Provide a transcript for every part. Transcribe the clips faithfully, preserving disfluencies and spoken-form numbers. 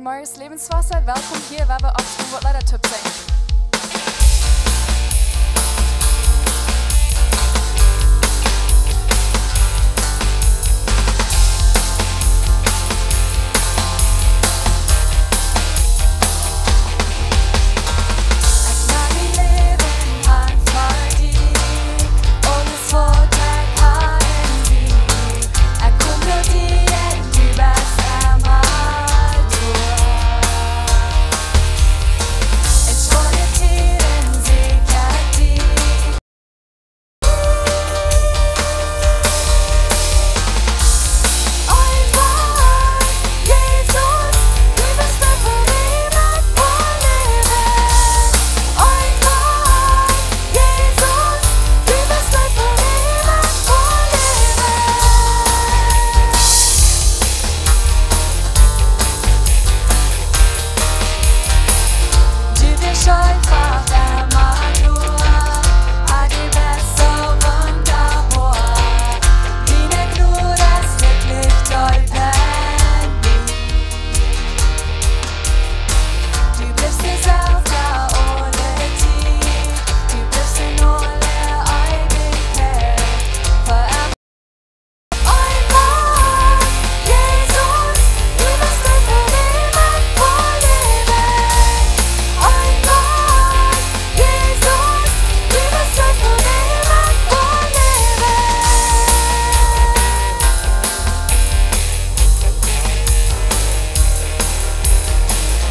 Marius Lebenswasser, welkom hia, wua wie oppstonen, waut Leeda toop sinjen.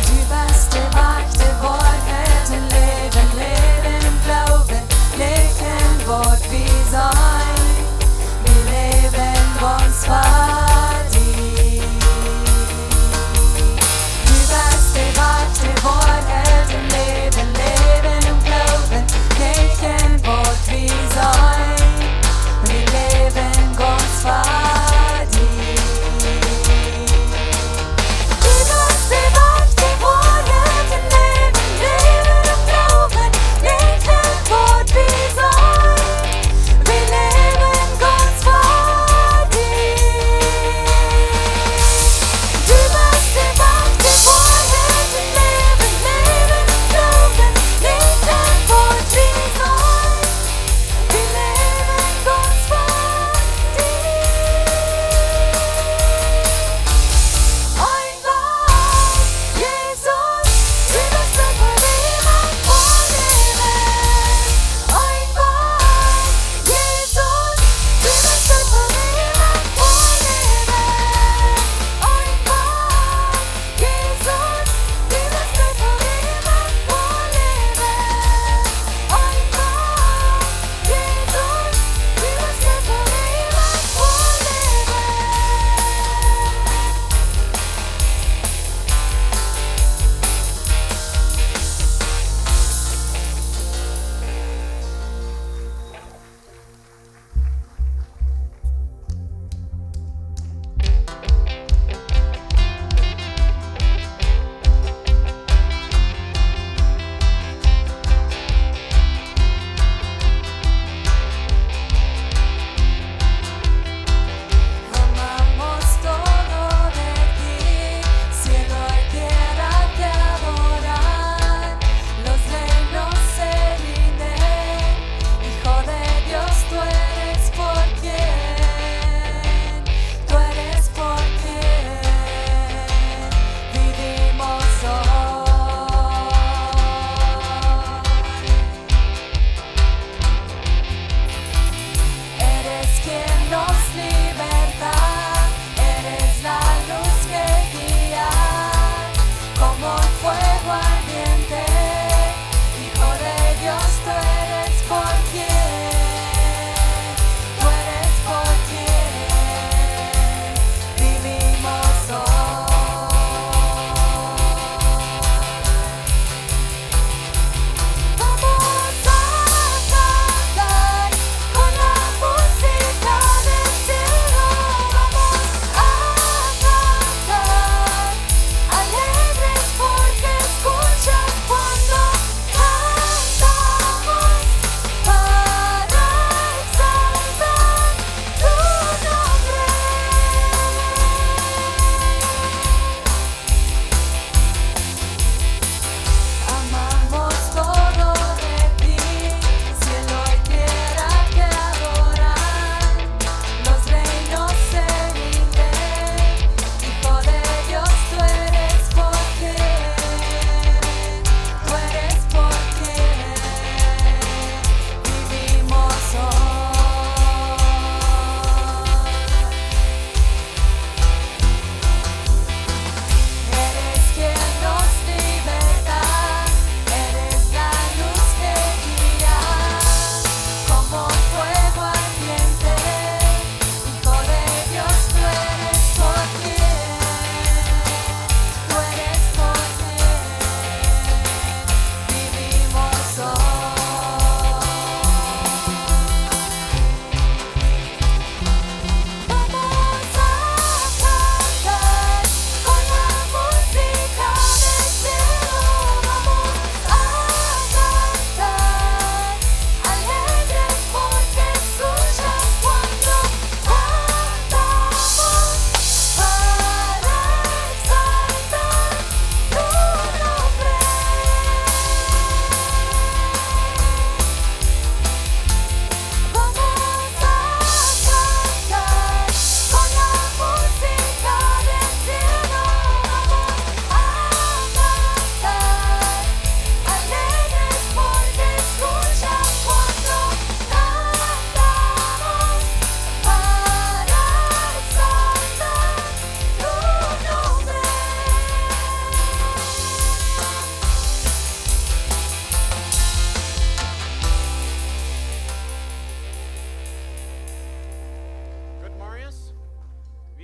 Du best de Wajch, de Woarheit, daut Läwen, Läwen em Gloowen, nich en waut wie seenen. Wie läwen gaunz fa die. Du best de Wajch, de Woarheit, daut Läwen, Läwen em Gloowen, nich en waut wie seenen. Wie läwen gaunz fa die. Du best de Wajch, de Woarheit, daut Läwen, Läwen em Gloowen, nich en waut wie seenen. Wie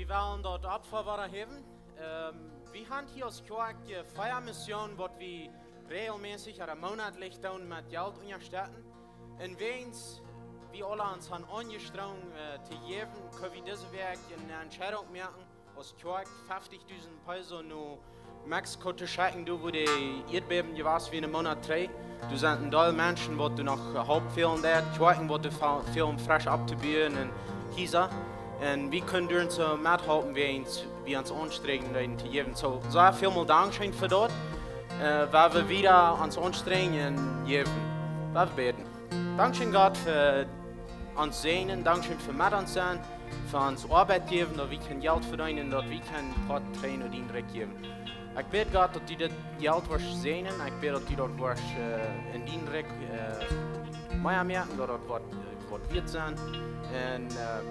Well daut Opfa wada häwen. Ähm, wie haben hia aus Kjoakj, äh, vea Missionen, waut wie rejelmässich ooda moonatlich doonen met Jelt unjastetten. Un wäajens wie aula ons haben aunjestrenjt, äh, to jäwen, kjenn wie dise Wäakj eene Entscheidunk moaken, aus Kjoakj feftichdusent Peso no Mexiko to schekjen, doa wua de Ieedbäben jewast wia een Moonat trigj. Doa sent een Deel Menschen, waut doa noch, äh, Help fälen deed, Kjoakjen, waut doa fa-, fälen fresch opptobuen un Hiesa. Un wie kjennen doa soo methalpen, wäajens wie ons aunstrenjen, daut to jäwen. Soo, sea välmol Dankscheen fa daut. Äh, woa wie wada ons aunstrenjen un jäwen. Woa wie bäden. Dankscheen, Gott, fa ons säajnen. Dankscheen fa met ons sennen, fa ons Oabeit jäwen, daut wie kjennen Jelt vedeenen, daut wie kjennen Poat trigj no dien Rikj jäwen. Ekj bäd, Gott, daut du daut Jelt woascht säajnen. Ekj bäd, daut du daut woascht, äh, en dien Rikj, äh, mea moaken, daut daut woat, äh, woat wieet sennen. Un, äh,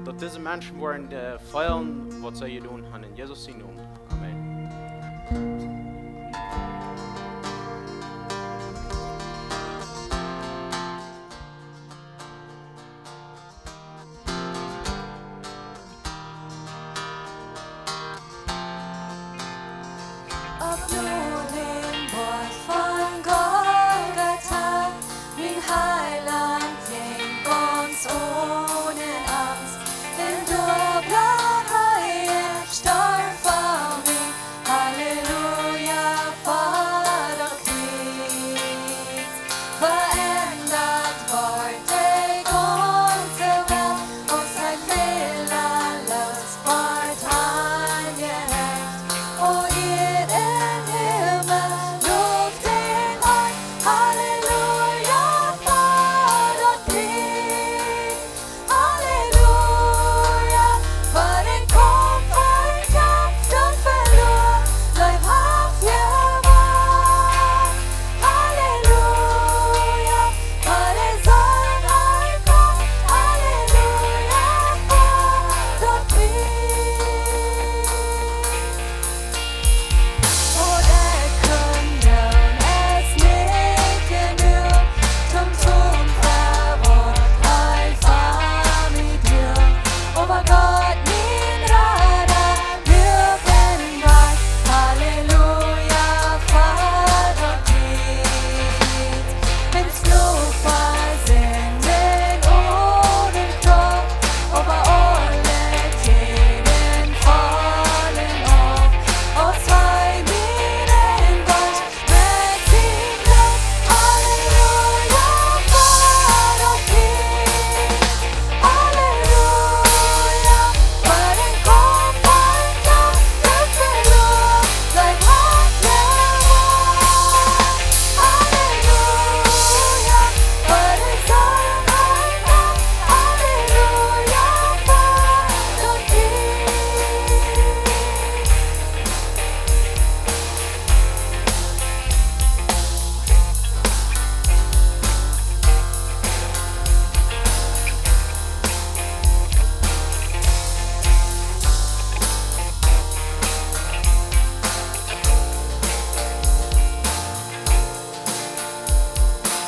daut dise Menschen woaren, äh, feelen, waut see jedonen haben. En Jesus sienen Nomen. Amen. Opp dän Boajch von Golgatha, mien Heilaunt jinkj gaunz one Angst. Un doa bleef hee, storf fa mie. Halleluja, fa daut Kjriez. Veendat wort de gaunze Welt, aus hee fäalos wort aunjehecht. O Ieed un Himmel, loft dän Harn. Halleluja, fa daut Kjriez. Halleluja, fa dän Kaumf, fa dän Kaumf, daut veloaren, bleef hee jewaun. Halleluja, fa dän Sän, hee kjemt. Halleluja, fa daut Kjriez. Waut ekj kunn doonen es nich jenuach, toom Toom fa waut hee fa mie deed. Oba Gott, mien Rada, muak een Wajch. Halleluja, fa daut Kjriez. Mien Skloft wia Sind un Kraft, oba aule Tieden faulen auf, aus hee mie rein wauscht met sien Bloot. Halleluja, fa daut Kjriez. Halleluja, fa dän Kaumf, fa dän Kaumf, daut veloaren, bleef hee jewaun. Halleluja, fa dän Sän, hee kjemt. Halleluja, fa daut Kjriez.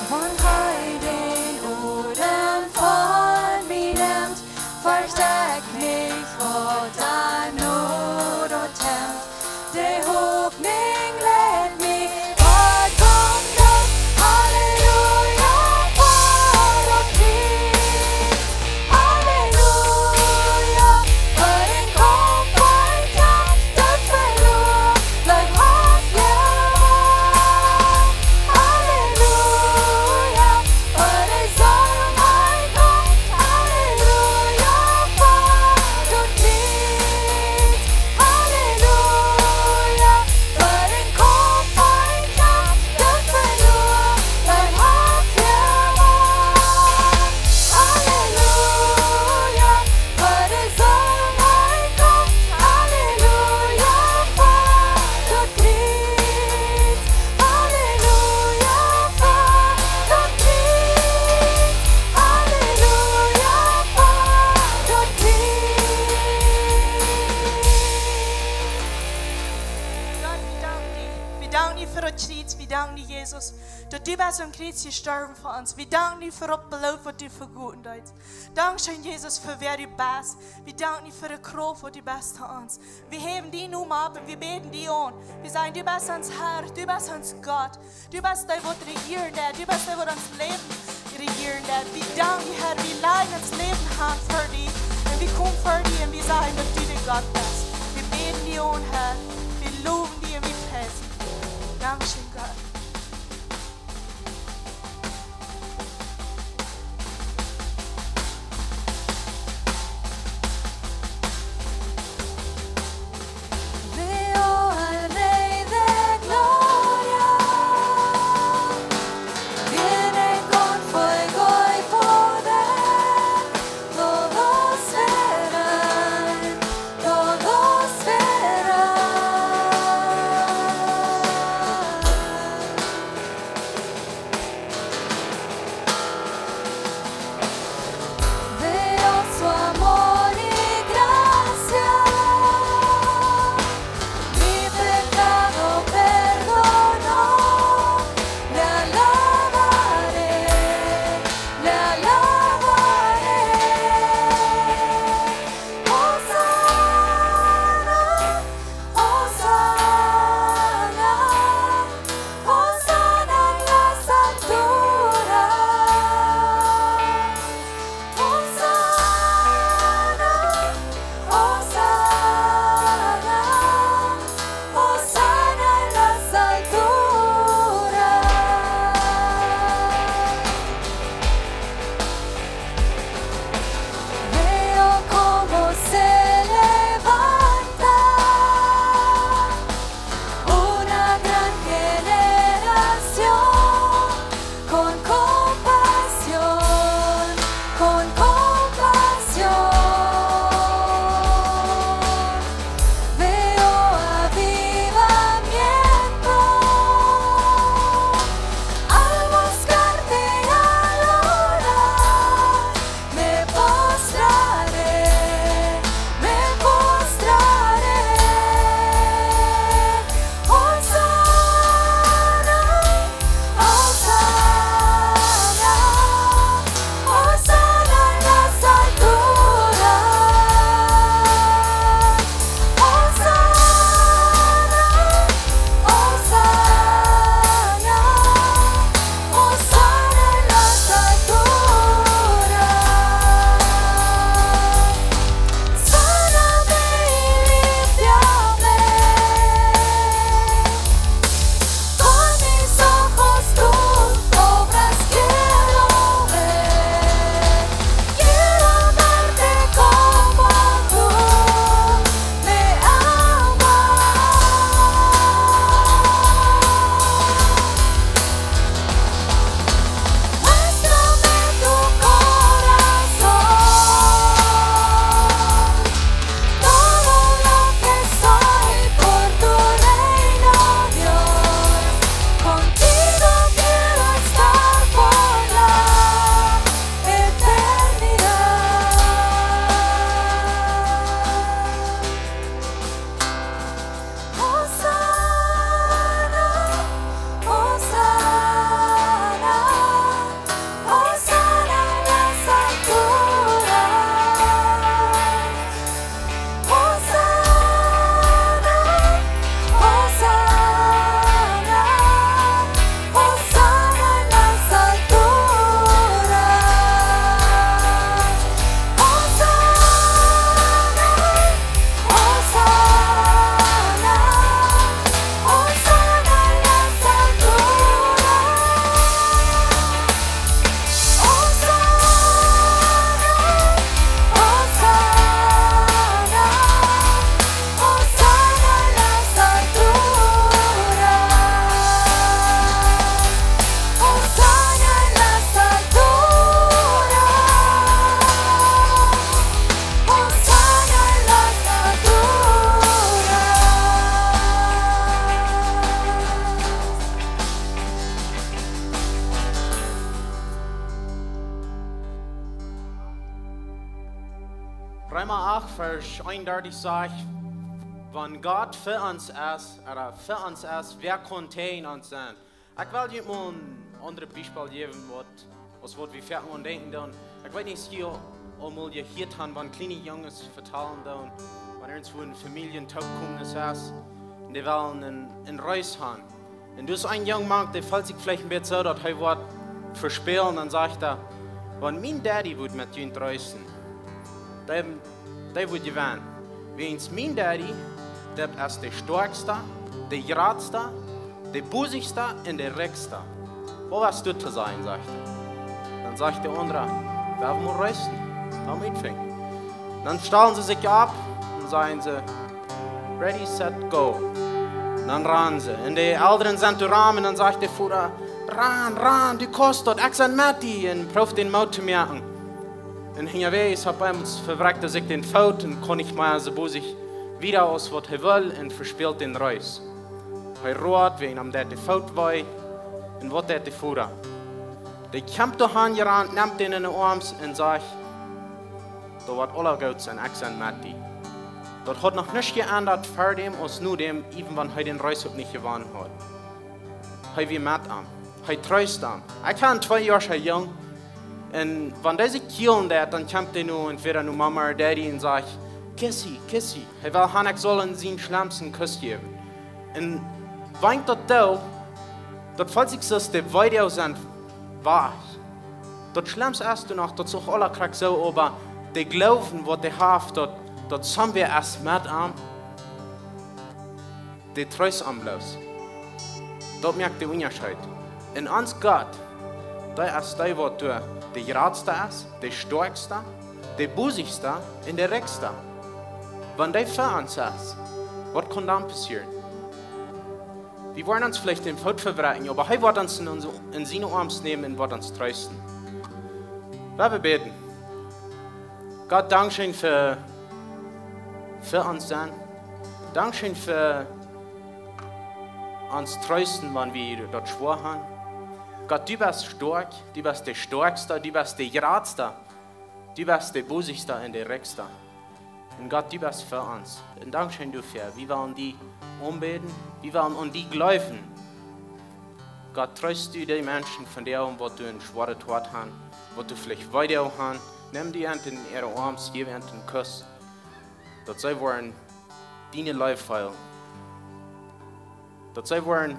Wan hee dän Odem von mie nemt, fercht ekj nich, waut dan no daut kjemt. De Hopninj leit mie, waut kjemt noch? Halleluja, fa daut Kjriez. Halleluja, fa dän Kaumf, fa dän Kaumf, daut veloaren, bleef hee jewaun. Halleluja, fa dän Sän, hee kjemt. Halleluja, fa daut Kjriez. Halleluja, fa dän Kaumf, fa dän Kaumf, daut veloaren, bleef hee jewaun. Halleluja, fa dän Sän, hee kjemt. Halleluja, fa daut Kjriez. Halleluja, fa daut Kjriez. Halleluja, fa daut Kjriez. Gott, wie danken die. Wie danken die fa daut Kjriez. Wie danken die, Jesus. Du best aum Kjriez jestorwen fa ons. Wie danken die fa daut Bloot, waut du vegoten deedst. Dankscheen, Jesus, fa wäa du best. Wie danken die fa de Krauft, waut du best to ons. Wie häwen die nu opp un wie bäden die aun. Wie sajen, du best ons Herr, du best ons Gott. Du best dee, waut rejieren deit. Du best dee, waut ons Läwen rejieren deit. Wie danken die, Herr, wie lajen ons Läwen han fa die. Un wie komen fa die un wie sajen, daut du de Gott best. Wie bäden die aun, Herr. Wie lowen die un wie priesen die. Dankscheen, Gott. Veo al Rei de gloria, viene con fuego y poder, todos verán, todos verán. Veo su amor y gracia, mi pecado perdonó, le alabaré, le alabaré. Hosana, Hosana, Hosana en las alturas. Hosana, Hosana, Hosana en las alturas. Veo cómo se levanta una gran generación con compasión, con compasión. Veo avivamiento al buscarte y al orar. Me postraré, me postraré. Hosana, Hosana, Hosana en las alturas. Hosana, Hosana, Hosana en las alturas. Sáname y límpiame. Con mis ojos tus obras quiero ver. Quiero amarte como tú me amas. Muéstrame tu corazón. Todo lo que soy por tu reino, Dios. Contigo quiero estar por la eternidad. Hosana, Hosana, Hosana en las alturas. Hosana, Hosana, Hosana en las alturas. Hosana, Hosana, Hosana en las alturas. Hosana, Hosana, Hosana en las alturas. Hosana en las alturas. Hosana en las alturas. Reema acht, Varsch eenundartich sajcht: Wan Gott fa ons es, ooda fa ons es, wäa kaun jäajen ons sennen? Ekj well junt mol een aundret Biespel jäwen, waut, aus waut wie foaken aun denkjen doonen. Ekj weet nich, aus jie aul mol jehieet han, wan kjliene Junges vetalen doonen, wan irjentwua eene Famielje toopkomen es, un dee wellen eene, eene Reis han. Un doa es een Jung mank, dee feelt sikj veleicht een bät soo, daut hee woat vespälen, dan sajcht hee: "Wan mien Daddy wudd met junt reisen, dee, dee wudd jewennen. Wäajens mien Daddy, daut es de stoakjsta, de jratsta, de bosichsta un de rikjsta. Waut hast du to sajen?" sajcht hee. Dan sajcht de aundra: "Well wie mol reisen, well wie utfinjen." Dan stalen see sikj opp un sajen see: "Ready, set, go." Dan rannen see. Un de Elren sent doa rom un dan sajcht de Voda: "Ran, ran, du kaust daut, ekj sie met die." Un proowt dän Moot to moaken. Un unjawäajes opp eemol vebrakjt hee sikj dän Foot un kunn nich mea soo bosich wieda aus waut hee wull un vespält dän Reis. Hee roat, wäajen am deit de Foot wee. Un waut deit de Voda? Dee kjemt doa han jerant, nemt dän enne Oarms un sajcht: "Daut woat aules goot sennen, ekj sie met die." Daut haud noch nuscht jeendat ver däm aus no däm, even wan hee dän Reis uk nich jewonnen haud. Hee wia met am. Hee treest am. Ekj hab een twee Joa oolen Jung. Un wan dee kjielen deit, dan kjemt hee nu entwäda no Mama ooda Daddy un sajcht: "Kissy, kissy." Hee well han, ekj saul am sienen schlemsten Kuss jäwen. Un wan ekj daut doo, daut feelt sikj soo aus de Weedoag es wajch. Daut schlemste es doa noch, daut es uk aules krakjt soo, oba de Gloowen, waut hee haft, daut, daut somewhere es met am, dee treest am bloos. Daut moakt dän Unjascheet. Un ons Gott, dee es dee, waut doa de jratsta es, de stoakjsta, de bosichsta un de rikjsta. Wan dee fa ons es, waut kaun dan passieren? Wie woaren ons veleicht dän Foot vebräakjen, oba hee woat ons en, onse, en siene Oarms nämen un woat ons treesten. Lot ons bäden. Gott, dankscheen fa, fa ons sennen. Dankscheen fa ons treesten, wan wie daut schwoa han. Gott, du best stoakj, du best de stoakjsta, du best de jratsta, du best de bosichsta un de rikjsta. Un Gott, du best fa ons. Un dankscheen doafäa. Wie wellen die aunbäden, wie wellen aun die jleewen. Gott, treest du dee Menschen vondoag, waut doa een schwoaret Hoat han, waut doa veleicht Weedoag han, nemm dee ent en äare Oarms, jeff ent een Kuss, daut see woaren diene Leew feelen, daut see woaren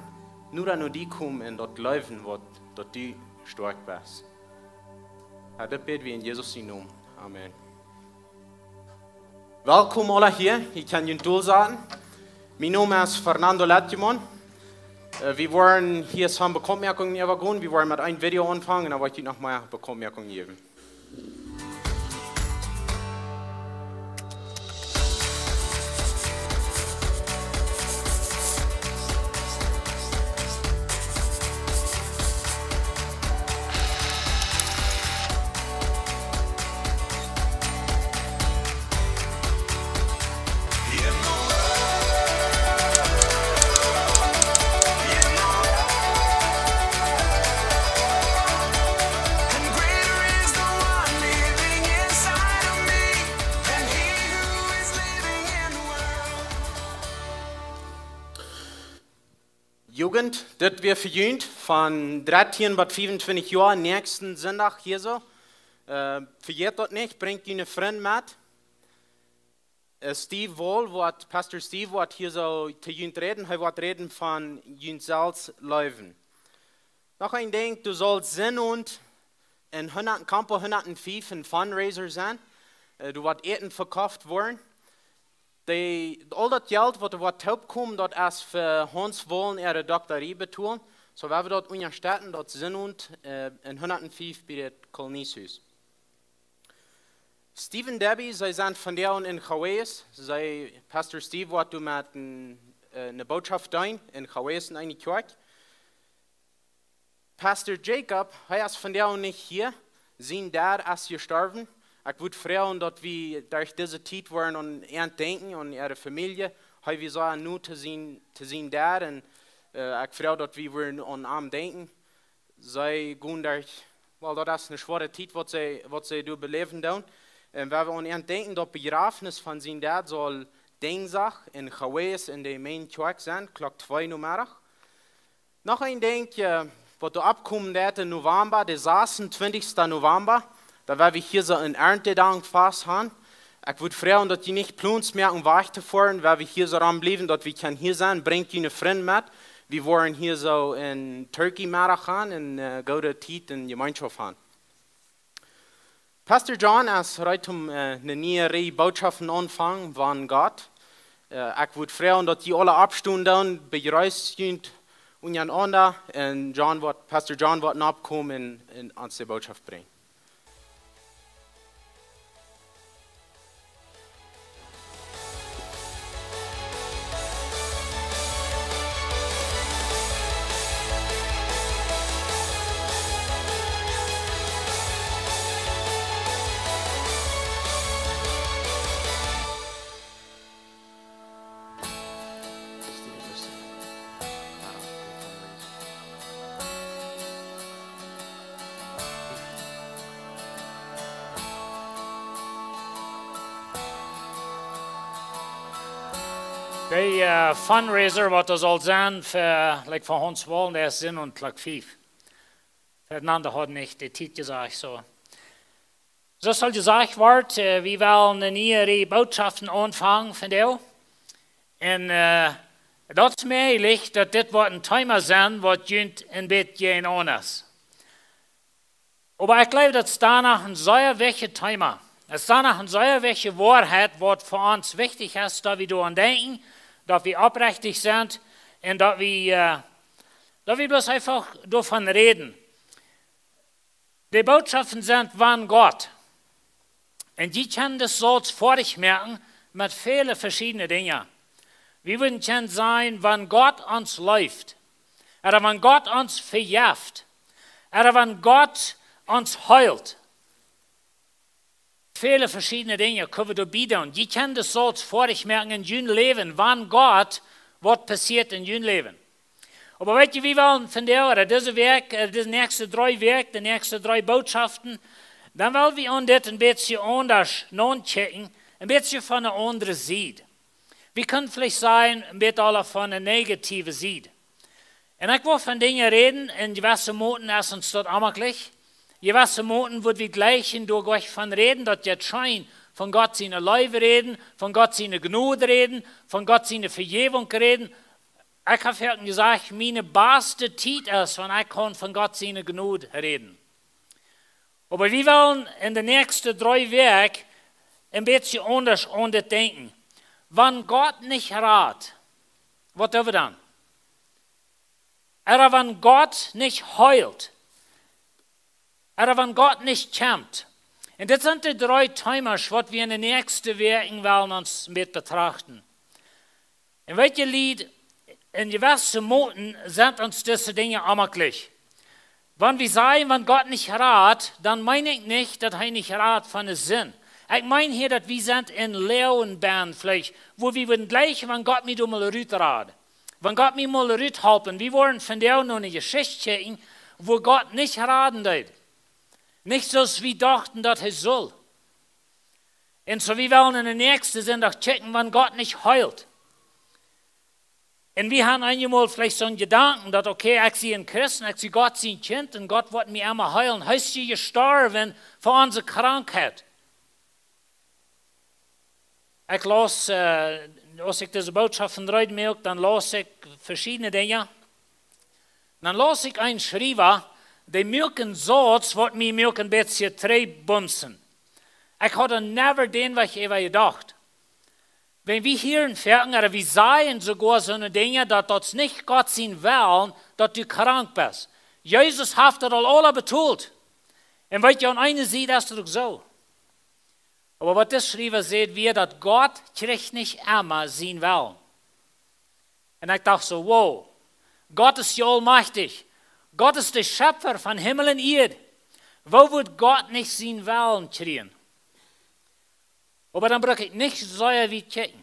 noda no die komen un daut jleewen, waut, daut du stoakj best. Herr, dit bäd wie en Jesus sienen Nomen. Amen. Welkom aula hia. Jie kjennen junt dolsaten. Mien Nomen es Fernando Letjemon. Äh, wie woaren hia some Bekauntmoakungen äwagonen. Wie woaren met een Video aunfangen un dan woa ekj junt noch mea Bekauntmoakungen jäwen. Jugend, dit wia fa junt von dartieen bat fiefuntwintich Joa, näakjsten Sindach hia soo. Äh, vejät daut nich, brinjt june Frind met. Äh, Steve Wall woat, Pastor Steve woat hia soo to junt räden, hee woat räden von junt selfst leewen. Noch een Dinkj, du saust sennen un en hundat, Campo hundatfief een Fundraiser sennen. Äh, doa woat Äten vekoft woaren. Dee, aul daut Jelt, waut doa woat toopkomen, daut es fa Hans Wollen äare Doktarie betolen. Soo, wie woaren daut unjastetten, daut sennen un, äh, en hundatfief bie daut Koloniehus. Steve un Debbie, see sent vondoag en Hawaiis. See, Pastor Steve woat doa met een, äh, eene Botschaft deenen en Hawaiis en eene Kjoakj. Pastor Jacob, hee es vondoag nich hia. Sien Dad es jestorwen. Ekj wudd froagen, daut wie derch dise Tiet woaren aun an denkjen, aun äare Famielje. Hee wia soo nu to sien, to sien Dad. Un, äh, ekj froag, daut wie woaren aun am denkjen. See gonen derch, well, daut es eene schwoare Tiet, waut see, waut see doa beläwen doonen. Un wie woaren aun an denkjen, daut Bejrafnis von sien Dad saul Dinjsdach en Hawaiis en de Main Kjoakj sennen, Klock twee Nomeddach. Noch een Dinkj, äh, Waut doa oppkomen deit em November, dän sasuntwintichsten November, doa woa wie hia soo een Erntedankfast haben. Ekj wudd froagen, daut jie nich Plons moaken, wajch to foaren, woa wie hia soo rombliewen, daut wie kjennen hia sennen. Brinjt june Frind met. Wie woaren hia soo een Turkey-Meddach haben un, äh, goode Tiet un Jemeenschoft haben. Pastor John es reed om, äh, eene niee Rieej Bootschoften aunfangen von Gott. Äh, ekj wudd froagen, daut jie aule oppstonen doonen, bejreesst junt unjarenaunda. Un John woat, Pastor John woat noppkomen un, un ons de Bootschoft brinjen. De, äh, fundraiser, waut doa saul sennen fa, like, fa Hans Wall, dee es Sindach Klock fief. Fernando haud nich de Tiet jesajcht, soo. Soo aus aul jesajcht wort, äh, wie wellen eene niee Rieej Bootschoften aunfangen vondoag. Un, äh, daut es mäajlich, daut dit woat een Thema sennen, waut junt een bät jäajenaun es. Oba ekj jleew, daut es doano een sea wichtjet Thema. Daut es doano een sea wichtje Woarheit, waut fa ons wichtich es, daut wie doaraun denkjen, daut wie oprechtich sent un daut wie, äh, daut wie bloos eefach doavon räden. De Bootschoften sent von Gott. Un jie kjennen dän Sauz foadich moaken met väle veschiedne Dinja. Wie wudden kjennen sajen, wan Gott ons leeft, ooda wan Gott ons vejeft, ooda wan Gott ons heelt. Väle veschiedne Dinja kjenn wie doabie doonen. Jie kjennen dän Sauz foadich moaken en jun Läwen, wan Gott, waut passieet en jun Läwen. Oba weet jie, wie wellen vondoag, ooda dise Wäakj, äh, dise näakjste dree Wäakj, de näakjste dree Bootschoften, dan well wie aun dit een bät aundasch nodenkjen, een bät von eene aundre Sied. Wie kjennen veleicht sajen, een bät aul von eene negative Sied. Un ekj well von Dinja räden, en jewesse Moten es ons daut onmäajlich. Jewesse Moten wudd wie jlikj doa jlikj von räden, daut jie scheen von Gott siene Leew räden, von Gott siene Jnod räden, von Gott siene Vejäwunk räden. Ekj hab uk jesajcht, miene baste Tiet es, wan ekj kaun von Gott siene Jnod räden. Oba wie wellen en de näakjste dree Wäakj een bät aundasch aun dit denkjen. Wan Gott nich rat, waut doo wie dan? Ooda wan Gott nich heelt, ooda wan Gott nich kjemt. Un dit sent de dree Themas, waut wie en de näakjste Wäakj wellen ons met betrachten. Un weet jie, Lied, en jewesse Moten sent ons dise Dinja onmäajlich. Wan wie sajen, wan Gott nich rat, dan meen ekj nich, daut hee nich rat von de Sind. Ekj meen hia, daut wie sent en Läwen bennen veleicht, wua wie wudden jlikjen, wan Gott mie doa mol rut rat. Wan Gott mie mol rut halpen. Wie woaren vondoag no eene Jeschicht kjikjen, wua Gott nich raden deed. Nich soo aus wie dochten, daut hee sull. Un soo, wie wellen en de näakjste Sindach kjikjen, wan Gott nich heelt. Un wie haben eenjemol veleicht soon Jedanken, daut, okay, ekj sie een Christ, ekj sie Gott sien Kjint, un Gott woat mie emma heelen. Hee es hia jestorwen fa onse Krankheit. Ekj laus, äh, aus ekj dise Bootschoft vonreed muak, dan laus ekj veschiedne Dinja. Dan laus ekj een Schriewa, dee muak een Sauz, waut mie muak een bät trigjbumsen. Ekj haud doa never dän Wajch äwa jedocht. Wan wie hieren foaken, ooda wie sajen soogoa soone Dinja, daut daut nich Gott sien Wellen, daut du krank best. Jesus haft daut aul aula betolt. Un weet jie, aun eene Sied es daut uk soo. Oba waut dis Schriewa sajcht, wia daut Gott kjricht nich emma sienen Wellen. Un ekj docht soo, wow, Gott es jo aulmajchtich. Gott es de Schepfa von Himmel un Ieed. Woo wudd Gott nich sienen Wellen kjrieen? Oba dan bruck ekj nich soo wiet kjikjen.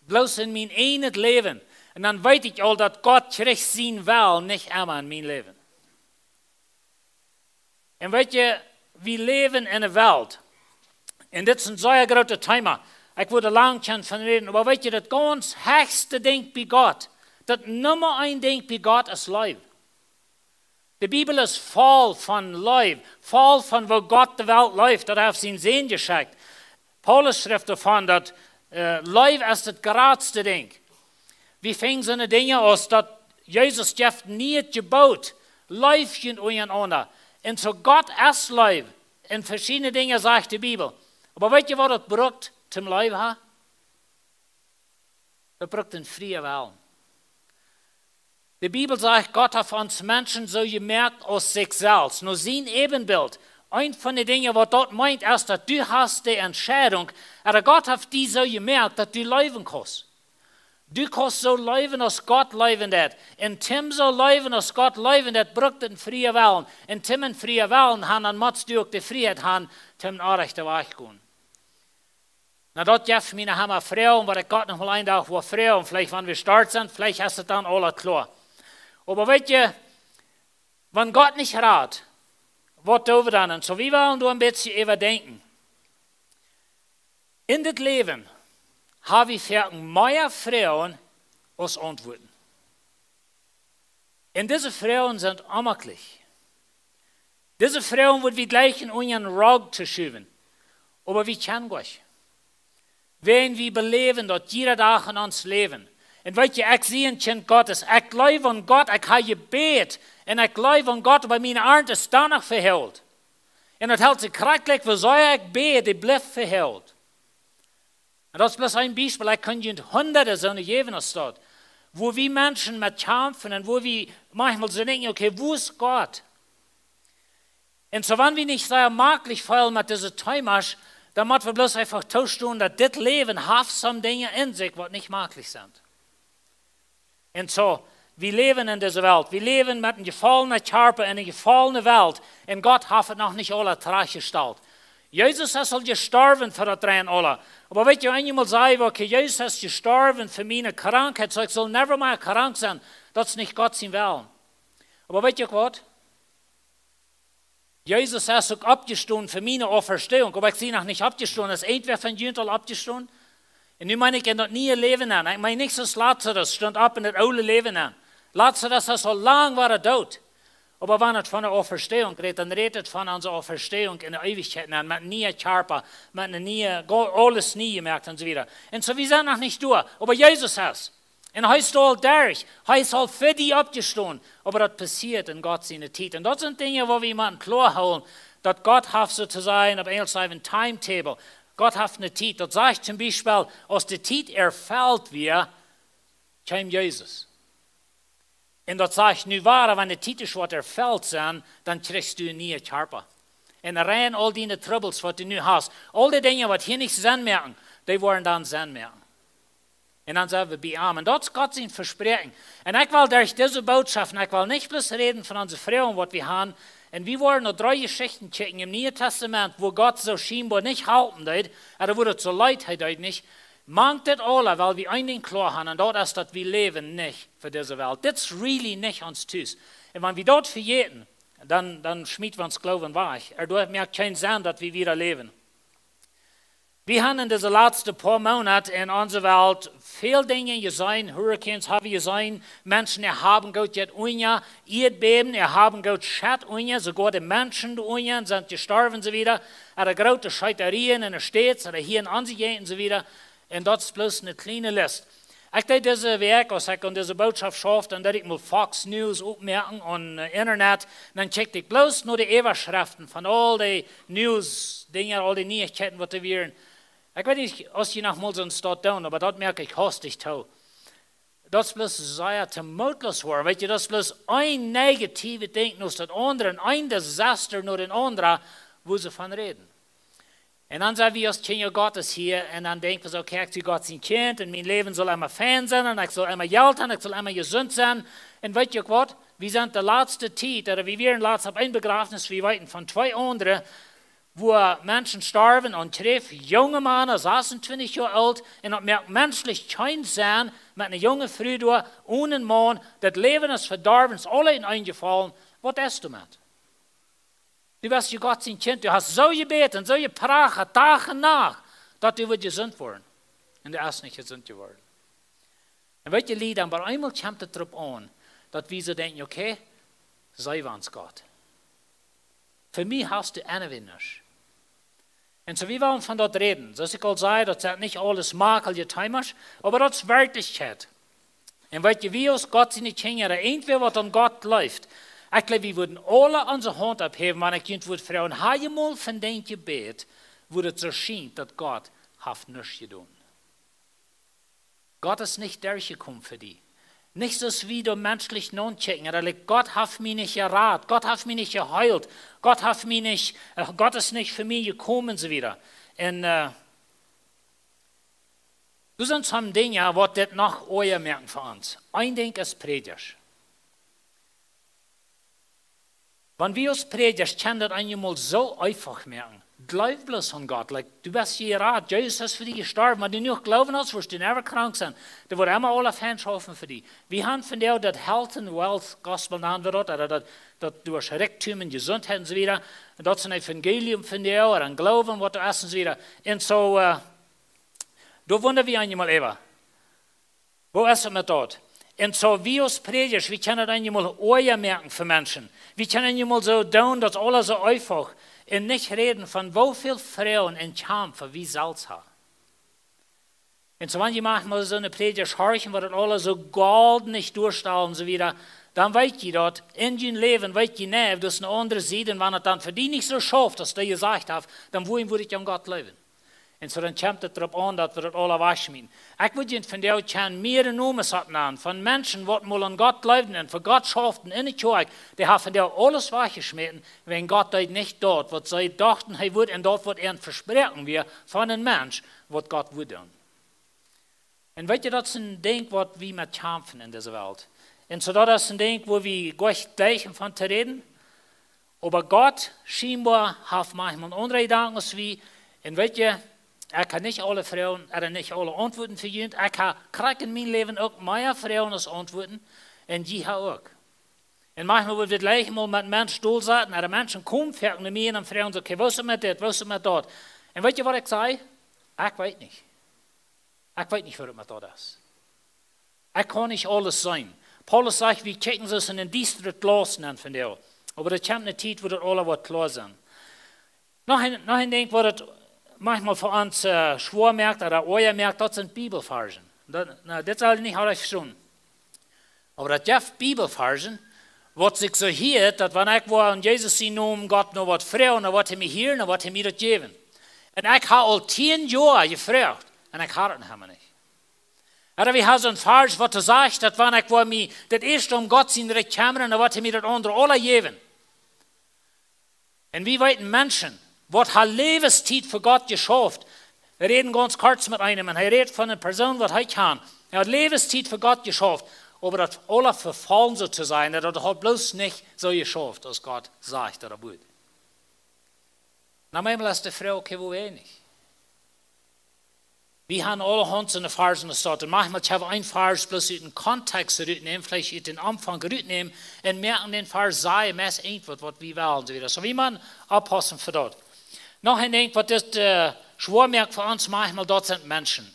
Bloos en mien ieejnet Läwen. Un dan weet ekj aul, daut Gott kjricht sienen Wellen nich emma en mien Läwen. Un weet jie, wie läwen en eene Welt. Un dit es een sea grootet Thema. Ekj wudd lang kjennen von räden, oba weet jie, daut gaunz hechste Dinkj bie Gott, daut Numma eent Dinkj bie Gott es Leew. De Bibel es voll von Leew, voll von woo Gott de Welt leeft, daut hee haft sienen Sän jeschekjt. Paulus schrift doavon daut, äh, Leew es daut jratste Dinkj. Wie finjen soone Dinja aus daut Jesus jeft nie daut Jeboot, leeft junt unjarenaunda. Un soo Gott es Leew. Un veschiedne Dinja sajcht de Bibel. Oba weet jie waut daut brukt toom Leew haben? Daut brukt een frieen Wellen. De Bibel sajcht, Gott haft ons Menschen soo jemoakt aus sikj selfst, no sien Äbenbilt. Eent von de Dinja waut daut meent es daut du hast de Entscheidunk, ooda Gott haft die soo jemoakt daut du leewen kaust. Du kaust soo leewen aus Gott leewen deit. Un toom soo leewen aus Gott leewen deit, brukt een frieen Wellen. Un toom een frieen Wellen haben, dan motst du uk de Frieheit haben, toom een rajchten Wajch gonen. Nu, daut jeft mie noch emma Froagen, waut ekj Gott noch mol een Dach well froagen. Veleicht, wan wie doa sent, veleicht es et dan aul kloa. Oba weet jie, wan Gott nich rat, waut doo wie dan? Un soo, wie wellen doa een bät äwa denkjen. En dit Läwen hab wie foaken mea Froagen aus Auntwuaten. Un dise Froagen sent onmaklich. Dise Froagen woa wie jlikjen unja een Rug to schuwen. Oba wie kjennen nich. Wan wie beläwen daut jieda Dach en ons Läwen. Un weet jie, ekj sie een Kjint Gottes. Ekj jleew aun Gott, ekj hab jebät. Un ekj jleew aun Gott, oba miene Arnt es dan noch vehoolt. Un daut helt sikj krakjt jlikj, woo sea ekj bäd, dee blift vehoolt. Un daut es bloos een Biespel, ekj kunn junt hundade soone jäwen aus daut. Woo wie Menschen met kjamfen un woo wie maunchmol soo denkjen, okay, woo es Gott? Un soo, wan wie nich sea maklich feelen met dise Themas, dan mott wie bloos eefach toostonen, daut dit Läwen haft soone Dinja en sikj, waut nich maklich sent. Un soo, wie läwen en dise Welt. Wie läwen met een jefollenen Kjarpa en eene jefollene Welt. Un Gott haft et noch nich aula trajchtjestalt. Jesus es aul jestorwen fa daut rein aula. Oba weet jie, wan jie mol sajen, okay, Jesus es jestorwen fa miene Krankheit, soo ekj saul never mea krank sennen, daut es nich Gott sien Wellen. Oba weet jie uk waut? Jesus es uk oppjestonen fa miene Auferstehung, oba ekj sie noch nich oppjestonen. Es irjentwäa von junt aul oppjestonen? Un nu meen ekj en daut niee Läwen aun. Ekj meen nich soo aus Lazarus stunt opp en daut oole Läwen aun. Lazarus es aul lang wada doot. Oba wan et von de Auferstehung rät, dan rät et von onse Auferstehung en de Eewichkjeit aun, met een nieen Kjarpa, met een nieen, go-, aules nie jemoakt un soo wieda. Un soo, wie sent noch nich doa, oba Jesus es. Un hee es aul doa. Hee es aul fa die oppjestonen. Oba daut passieet en Gott siene Tiet. Un daut sent Dinja, woo wie motten kloa hoolen, daut Gott haft, soo to sajen, opp Enjlisch sajcht eena timetable. Gott haft eene Tiet. Daut sajcht toom Biespel, aus de Tiet erfelt wia, kjeem Jesus. Un daut sajcht nu wada, wan de Tiet es waut erfelt sent, dan kjrichst du een nieen Kjarpa. Un rein aul diene Trubbels, waut du nu hast, aul de Dinja, waut hia nich Senn moaken, dee woaren dan Senn moaken. Un dan sent wie bie am. Un daut es Gott sien Vespräakjen. Un ekj well derch dise Bootschoft, un ekj well nich bloos räden von onse Froagen, waut wie haben. Un wie woaren no dree Jeschichten kjikjen em Nieen Tastament, wua Gott soo schienboa nich halpen deed, ooda wua daut soo leet hee deed nich. Mank dit aula, well wie een Dinkj kloa haben, un daut es, daut wie läwen nich fa dise Welt. Dit es really nich ons Tus. Un wan wie daut vejäten, dan, dan schmiet wie ons Gloowen wajch. Daut moakt kjeen Senn, daut wie wieda läwen. Wie haben en dise latste poa Moonat en onse Welt väl Dinja jeseenen, Hurricanes hab wie jeseenen, Menschen, dee haben goot jet unja, Ieedbäben, dee haben goot Schett unja, soogoa de Menschen doa unja sent jestorwen, soo wieda, ooda groote Scheeterien en de States, ooda hia en onse Jäajent, soo wieda. Un daut es bloos eene kjliene List. Ekj deed dise Wäakj, aus ekj aun dise Bootschoft schaufd, dan deed ekj mol Fox News oppmoaken aum, äh, Internet. Un dan kjikjt ekj bloos no de Äwaschreften von aul dee News-Dinja, aul dee Nieichkjeiten, waut doa wieren. Ekj weet nich, aus jie noch mol soonen Stoff doonen, oba daut moak ekj haustich too. Daut es bloos sea to mootloos woaren. Weet jie, daut es bloos een negatiewet Dinkj no daut aundre un een Desaster no daut aundre, wua see von räden. Un dan sent wie aus Kjinja Gottes hia un dan denkj wie soo, okay, ekj sie Gott sien Kjint un mien Läwen saul emma fein sennen un ekj saul emma Jelt haben, ekj saul emma jesunt sennen. Un weet jie uk waut? Wie sent de latste Tiet, ooda wie wieren latst opp een Bejrafnis, wie weeten von twee aundre, wua Menschen storwen aun Kjräft, junge Mana, sasuntwintich Joa oolt, un daut moakt menschlich kjeen Senn, met eene junge Fru doa, onen Maun, daut Läwen es vedorwen, es aules enenjefaulen. Waut es doamet? Du best je Gott sien Kjint, du hast soo jebät un soo jeprachat, Dach un Nacht, daut du wurscht jesunt woaren. Un du best nich jesunt jeworden. Un weet jie, Lied, dan opp eemol kjemt et doaropp aun, daut wie soo denkjen, okay, Saj, wans Gott. Fa mie hast du eenwinnisch. Un soo, wie wellen von daut räden. Soo aus ekj aul säd, daut sent nich aules makjelje Themas, oba daut es Werkjlichkjeit. Un weet jie, wie aus Gott siene Kjinja, irjentwäa waut aun Gott jleeft, ekj jleew, wie wudden aule onse Haunt opphäwen, wan ekj junt wudd froagen: Hab jie mol fa dän jebät, wua daut soo schient, daut Gott haft nuscht jedonen? Gott es nich derchjekomen fa die. Nich soo aus wie doa menschlich nonkjikjen. Daut, like, Gott haft mie nich jerat, Gott haft mie nich jeheelt, Gott haft mie nich, äh, Gott es nich fa mie jekomen un soo wieda. Un, äh, doa sent some Dinja, waut dit noch oaja moaken fa ons. Een Dinkj es Prädjasch. Wan wie aus Prädjasch kjennen daut eenjemol soo eefach moaken. Jleew bloos aun Gott. Like, du best jerat, Jesus es fa die jestorwen. Wan du nu noch Gloowen hast, woascht du never krank sennen. Dee woat emma aule fein schaufen fa die. Wie haben vondoag daut Health and Wealth Gospel, nanen wie daut, ooda daut, daut du hast Rikjdom un Jesuntheit un soo wieda. Un daut es een Evangelium vondoag, ooda een Gloowen, waut du hast un soo wieda. Un soo, äh, doa wunda wie eenjemol äwa. Woo es et met daut? Un soo, wie aus Prädjasch, wie kjennen daut eenjemol oaja moaken fa Menschen. Wie kjennen eenjemol soo doonen, daut aules soo eefach, un nich räden von woo väl Froagen un Kjamf wie selfst haben. Un soo, wan jie mau soone Prädjasch horchen, waut daut aules soo golden doastalen un soo wieda, dan weet jie daut en jun Läwen, weet jie, nä, daut es eene aundre Sied, un wan et dan fa die nich soo schauft, aus dee jesajcht haft, dan wuarom wudd ekj aun Gott jleewen? Un soo dan kjemt et doaropp aun, daut wie daut aule wajchschmieten. Ekj wudd junt vondoag kjennen mea Nomes oppnanen von Menschen, waut mol aun Gott jleewden un fa Gott schauften en de Kjoakj, dee haben vondoag aules wajchjeschmäten, wäajen Gott deed nich daut, waut see dochten, hee wudd, un daut, waut an vesproaken wia von een Mensch, waut Gott wudd doonen. Un weet jie, daut es een Dinkj, waut wie met kjamfen en dise Welt. Un soo daut es een Dinkj, wua wie jlikj jlikjen von to räden. Oba Gott, schienboa, haft maunchmol aundre Jedanken aus wie. Un weet jie, ekj hab nich aule Froagen, ooda nich aule Auntwuaten fa junt. Ekj hab krakjt en mien Läwen uk mea Froagen aus Auntwuaten. Un jie haben uk. Un maunchmol woa wie jlikj mol met Menschen dolsetten, ooda Menschen komen foaken no mie un dan froagen see: Okay, woo es et met dit, woo es et met daut? Un weet jie, waut ekj saj? Ekj weet nich. Ekj weet nich, woo et met daut es. Ekj kaun nich aules seenen. Paulus sajcht, wie kjikjen soo aus en een diestret Jlaus nenn vondoag. Oba doa kjemt eene Tiet, wua daut aule woat kloa sennen. Noch een, noch een Dinkj, waut et maunchmol fa ons, äh, schwoa moakt ooda oaja moakt, daut sent Bibelvarzen. Daut, nu, dit saul jie nich haud vestonen. Oba daut jeft Bibelvarzen, waut sikj soo hieet, daut wan ekj woa en Jesus sienen Nomen Gott no waut froagen, dan woat hee mie hieren, dan woat hee mie daut jäwen. Un ekj hab aul tieen Joa jefroacht, un ekj hab et noch emma nich. Ooda wie haben soon Varsch, waut sajcht, daut wan ekj woa mie daut ieeschte om Gott sien Rikj kjemmren, dan woat hee mie daut aundre aule jäwen. Un wie weeten Menschen, waut haben Läwenstiet fa Gott jeschauft, räden gaunz kort met eenem, un hee rät von eene Persoon, waut hee kjant. Hee haft Läwenstiet fa Gott jeschauft, oba daut aule vefaulen soo to sennen, daut haft bloos nich soo jeschauft, aus Gott sajcht, daut et wudd. Nu, maunchmol es de Froag, okay, woo weens? Wie haben aulahaunt soone Varzen jeschauft. Un maunchmol kjenn wie een Varsch bloos ut dän Kontext rutnämen, veleicht ut dän Aunfank rutnämen un moaken dän Varsch sajen, meist irjentwaut, waut wie wellen, soo wieda. Soo wie motten oppaussen fa daut. Noch een Dinkj, waut dit, äh, schwoa moakt fa ons maunchmol, daut sent Menschen.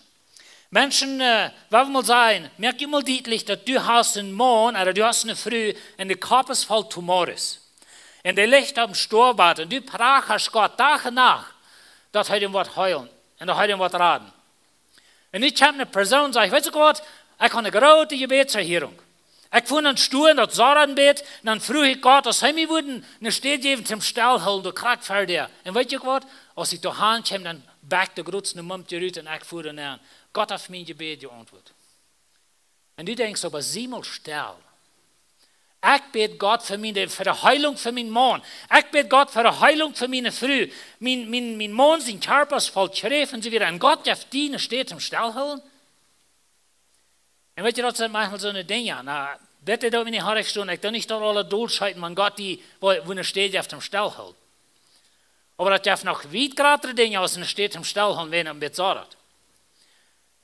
Menschen, äh, well wie mol sajen, moak die mol dietlich, daut du hast een Maun ooda du hast eene Fru un de Kopp es voll Tumores. Un dee licht oppem Stoawbad un du prachelst Gott Dach un Nacht, daut hee dän woat heelen un daut hee dän woat raden. Un nu kjemt eene Persoon, sajcht: Weetst du waut, ekj hab eene groote Jebädserhierunk. Ekj funk aum Stua, daut sach daut een bät, un dan fruach ekj Gott, aus hee mie wudd eene Städ jäwen toom stellhoolen, doa krakjt ver däa. Un weetst du waut, aus ekj doa han kjeem, dan bäakjt de grootste Mumkje rut un ekj fua doa nenn. Gott haft mien Jebäd jeauntwuat. Un du denkjst: Oba sie mol stell. Ekj bäd Gott fa miene, fa de Heelunk fa mienen Maun. Ekj bäd Gott fa de Heelunk fa miene Fru. Mien, mien, mien Maun sien Kjarpa es voll Kjräft un soo wieda. Un Gott jeft die eene Städ toom stellhoolen? Un weetst du, daut sent maunchmol soone Dinja. Nu, bitte doot mie nich oajch stonen. Ekj doo nich daut aule dolscheten, wan Gott die, woo, woo eene Städ jeft toom stellhoolen. Oba daut jeft noch wiet jratre Dinja aus eene Städ toom stellhoolen, wan et een bät soo es.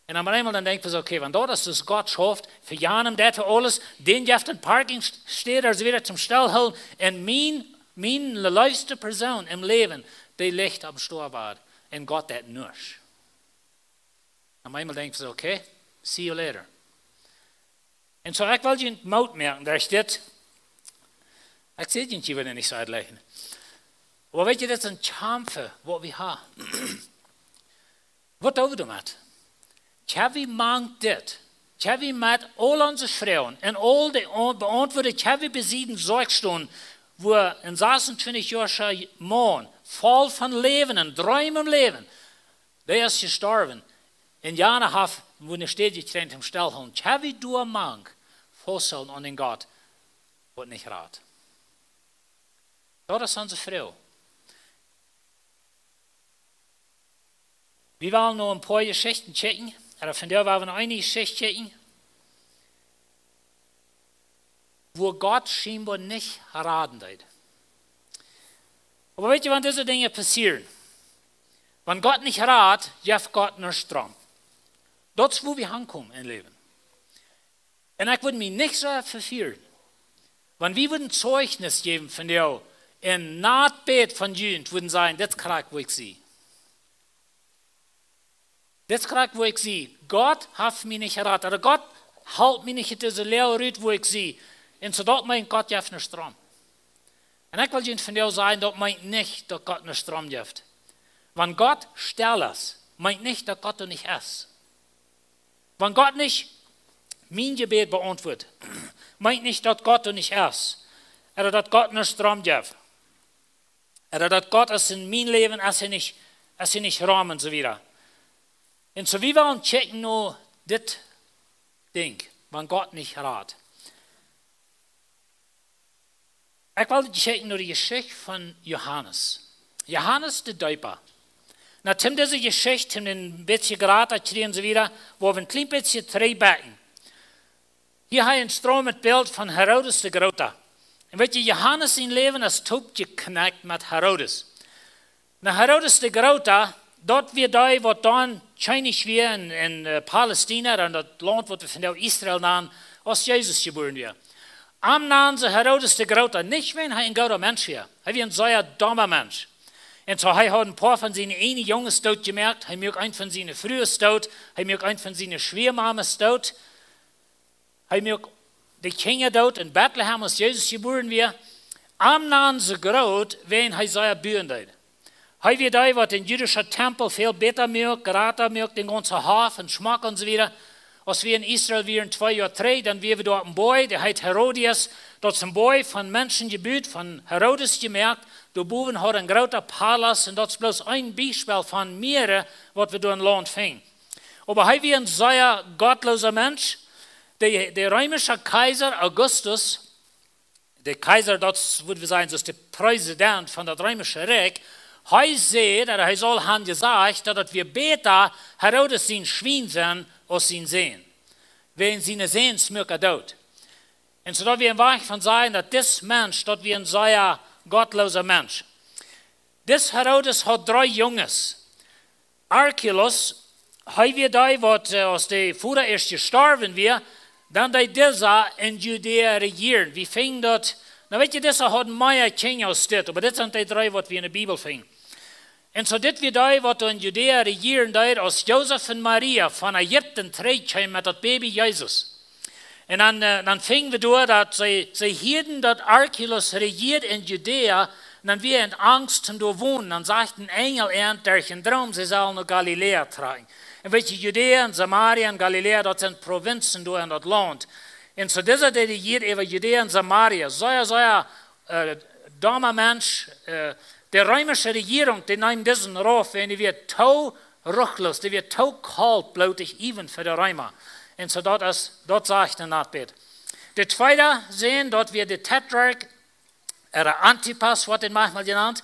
Un dan opp eemol dan denkj wie soo: Okay, wan daut es, daut Gott schauft, fa janem deit hee aules, dän jeft eene Parkingstäd, soo wieda, toom stellhoolen, un mien, mien leefste Persoon em Läwen, dee licht oppem Stoawbad, un Gott deit nuscht. Opp eemol denkj wie soo: Okay, see you later. Un soo, ekj well junt Moot moaken, daut dit, Ekj sie junt hia nich soo utleggen. Oba weet jie, daut es een Kjamf, waut wie haben. Waut doo wie doamet? Kjenn wie mank dit? Kjenn wie met aul onse Froagen un aul de on-, beauntwuade, kjenn wie bie sieden Sorg stonen, woo een sasuntwintich Joa Maun, voll von Läwen un Dreem em Läwen, dee es jestorwen, un jana haft, woo ne Städ jekjräajen toom stellhoolen. Kjenn wie doa mank fausthoolen aun dän Gott, waut nich rat? Daut es onse Froag. Wie wellen nu een poa Jeschichten kjikjen, ooda vondoag wellen wie eene Jeschicht kjikjen, woo Gott schienboa nich raden deed. Oba weet jie, wan dise Dinja passieren, wan Gott nich rat, jeft Gott nuscht doaraun. Daut es, woo wie aunkomen em Läwen. Un ekj wudd mie nich soo vefieren, wan wie wudden Zeichnis jäwen von dee, un no daut Bät von junt wudden sajen: "Dit es krakjt, woo ekj sie. Dit es krakjt, woo ekj sie. Gott haft mie nich jerat. Ooda Gott halpt mie nich ut dise Loag rut, woo ekj sie." Un soo daut meent, Gott jeft nuscht doaraun. Un ekj well junt vondoag sajen, daut meent nich, daut Gott nuscht doaraun jeft. Wan Gott stell es, meent nich, daut Gott doa nich es. Wan Gott nich mien Jebäd beauntwuat, meent nich, daut Gott doa nich es. Ooda daut Gott nuscht doaraun jeft. Ooda daut Gott es en mien Läwen, es hee nich, es hee nich rom un soo wieda. Un soo, wie wellen kjikjen no dit Dinkj, wan Gott nich rat. Ekj well kjikjen no de Jeschicht von Johanes. Johanes de Deepa. Na, toom dise Jeschicht, toom een bät jrata kjrieen un soo wieda, woa wie een kjlien bät trigjbakjen. Hia hab wie een stroomend Bilt von Herodes de Groota. Un weet jie, Johanes sien Läwen es toopjeknett met Herodes. Na, Herodes de Groota, daut wia dee, waut dan Kjennich wia en, en, äh, Palestina, en daut Launt, waut wie vondoag Israel nanen, aus Jesus jebuaren wia. Am nanen see Herodes de Groota, nich wäajen hee een gooda Mensch wia. Hee wia een sea doma Mensch. Un soo, hee haud een poa von siene eejne Junges doot jemoakt, hee muak eent von siene Frues doot, hee muak eent von siene Schwiamames doot. Hee muak de Kjinja doot en Betlehem, aus Jesus jebuaren wia. Am nanen see groot, wäajen hee sea buen deed. Hee wia dee, waut dän jüdischen Tempel väl bäta muak, jrata muak, dän gaunzen Hoff un schmock un soo wieda. Aus wie en Israel wieren twee Joa trigj, dan wia wie doa opp een Boaj, dee heet Herodias. Daut es een Boaj von Menschen jebut, von Herodes jemoakt. Doa bowen haud hee een grooten Palaust un daut es bloos een Biespel von mearere, waut wie doa em Launt finjen. Oba hee wia een sea gottloosa Mensch. De, de reemische Kjeisa Augustus, de Kjeisa, daut es, wudd wie sajen, daut es de Präsident von daut reemische Rikj, hee säd, daut hee saul han jesajcht, daut et wia bäta, Herodes sien Schwien sennen aus sien Sän. Wäajen sien Sän muak hee doot. Un soo daut wie een Wajch von sajen, daut dis Mensch, daut wia een sea gottloosa Mensch. Dis Herodes haud dree Junges. Archelaus, hee wia dee, waut, äh, aus de Voda ieescht jestorwen wia, dan deed disa en Judäa rejieren. Wie finjen daut, na weet jie, disa haud mea Kjinja aus dit, oba dit sent de dree, waut wie en de Bibel finjen. Un soo dit wia dee, waut en Judäa rejieren deed, aus Josef un Maria von Ägipten trigj kjeemen met daut Baby Jesus. Un dan, äh, dan finjen wie doa, daut see, see hieeden, daut Archelaus rejieed en Judäa, un dan wia hee en Angst toom doa wonen. Dan sajcht een Enjel an derch een Droom, see sellen no Galiläa trakjen. Un weet jie, Judäa un Samaria un Galiläa, daut sent Prowinzen doa en daut Launt. Un soo disa, dee rejieed äwa Judäa un Samaria, sea, sea, äh, doma Mensch, äh, de reemische Rejierunk, dee neem disen rauf, un dee wia too ruchloos, dee wia too kaltbloodich, even fa de Reema. Un soo daut es, daut sajcht en daut Bilt. De tweede Sän, daut wia de Tetrarch, ooda Antipas woat hee maunchmol jenant.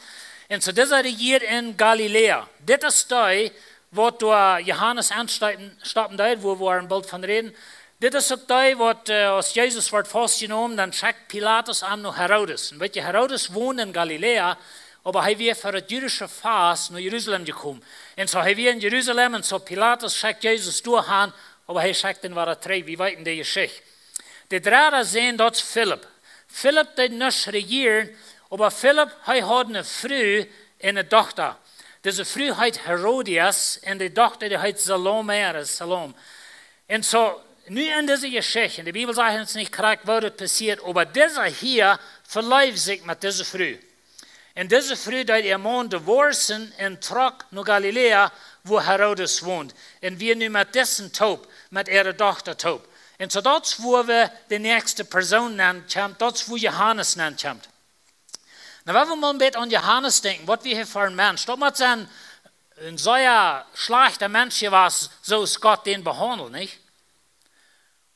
Un soo disa rejieed en Galiläa. Dit es dee, waut doa Johanes aunstoppen, stoppen deed, wua wie boolt von räden. Dit es uk dee, waut, äh, aus Jesus wort faustjenomen, dan schekjt Pilatus am no Herodes. Un weet jie, Herodes wond en Galiläa, oba hee wia fa daut jüdische Fast no Jerusalem jekomen. Un soo hee wia en Jerusalem, un soo Pilatus schekjt Jesus doa han, oba hee schekjt am wada trigj. Wie weeten de Jeschicht. De dredde Sän, daut es Philip. Philip deed nich rejieren, oba Philip, hee haud eene Fru un eene Dochta. Dise Fru heet Herodias un de Dochta, dee heet Salome, ooda Salome. Un soo, nu en dise Jeschicht, en de Bibel sajcht ons nich krakjt, woo daut passieet, oba disa hia, veleewd sikj met dise Fru. Un dise Fru deed äa Maun divorcen un trock no Galiläa, wua Herodes wond. Un wia nu met disen toop, met äare Dochta toop. Un soo daut es wua wie de näakjste Persoon nennen kjemt, daut es wua Johanes nennen kjemt. Nu, wan wie mol een bät aun Johanes denkjen, waut wia hee fa een Mensch? Daut mott sennen een sea schlajchta Mensch jewast, soo aus Gott dän behaundelt, nich?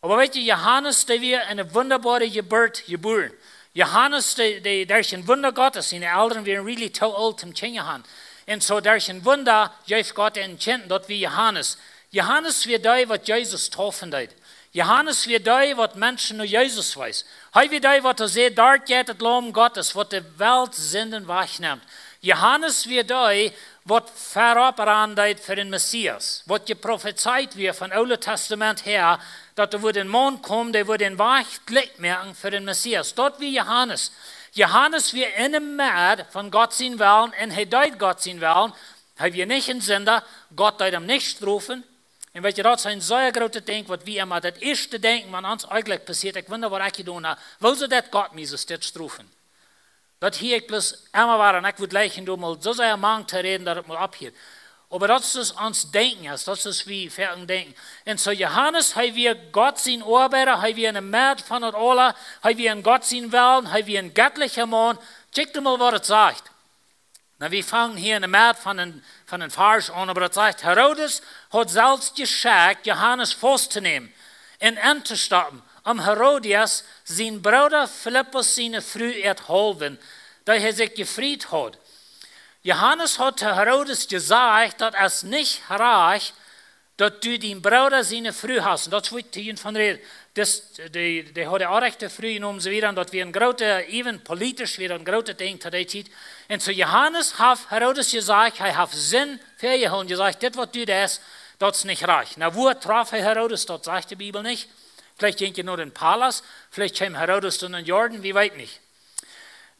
Oba weet jie, Johanes, dee wia eene wundaboare Jeburt jebuaren. Johanes, dee, dee derch een Wunda Gottes, siene Elren wieren really too oolt om Kjinja han. Un soo derch een Wunda jeef Gott am een Kjint, daut wia Johanes. Johanes wia dee, waut Jesus deepen deed. Johanes wia dee, waut Menschen no Jesus wees. Hee wia dee, waut säd: "Doa jeit daut Laum Gottes, waut de Welt Sinden wajchnemt." Johanes wia dee, waut verop rannen deed fa dän Messias, waut jeprofezeit wia von Oole Tastament häa, daut doa wudd een Maun komen, dee wudd dän Wajch jlikj moaken fa dän Messias. Daut wia Johanes. Johanes wia enne Medd von Gott sien Wellen un hee deed Gott sien Wellen. Hee wia nich een Sinda, Gott deed am nich strofen. Un weet jie, daut es een sea grootet Dinkj, waut wie emma daut ieeschte denkjen, wan ons eenjlich passieet: "Ekj wunda, waut ekj jedonen hab. Wuarom deed Gott mie soo dit strofen?" Daut hia ekj bloos emma wada, un ekj wudd jleichen doa mol soo sea mank to räden, daut et mol opphieet. Oba daut es ons Denkjen, es daut es, wie foaken denkjen. Un soo Johanes, hee wia Gott sien Oabeida, hee wia enne Medd von daut aula, hee wia en Gott sien Wellen, hee wia een jettlicha Maun. Kjikj mol, waut et sajcht. Nu, wie fangen hia enne Medd von dän, von dän Varsch aun, oba daut sajcht: "Herodes haud selfst jeschekjt, Johanes faust to nämen un entostoppen, om Herodias, sien Brooda Filippus siene Fru, äwahaulen, daut hee sikj jefriet haud." Johanes haud to Herodes jesajcht: "Daut es nich rajcht, daut du dien Brooda siene Fru hast." Un daut es, wua ekj to junt von räd. Dis, dee, dee haud de rajchte Fru jenomen, soo wieda. Un daut wia een grootet, even politisch wia daut een grootet Dinkj to dee Tiet. Un soo Johanes haft Herodes jesajcht, hee haft Sind väajehoolen, jesajcht: "Dit, waut du deist, daut es nich rajcht." Nu, wua trof hee Herodes? Daut sajcht de Bibel nich. Veleicht jinkj hee no dän Palas, veleicht kjeem Herodes no dän Jordan, wie weeten nich.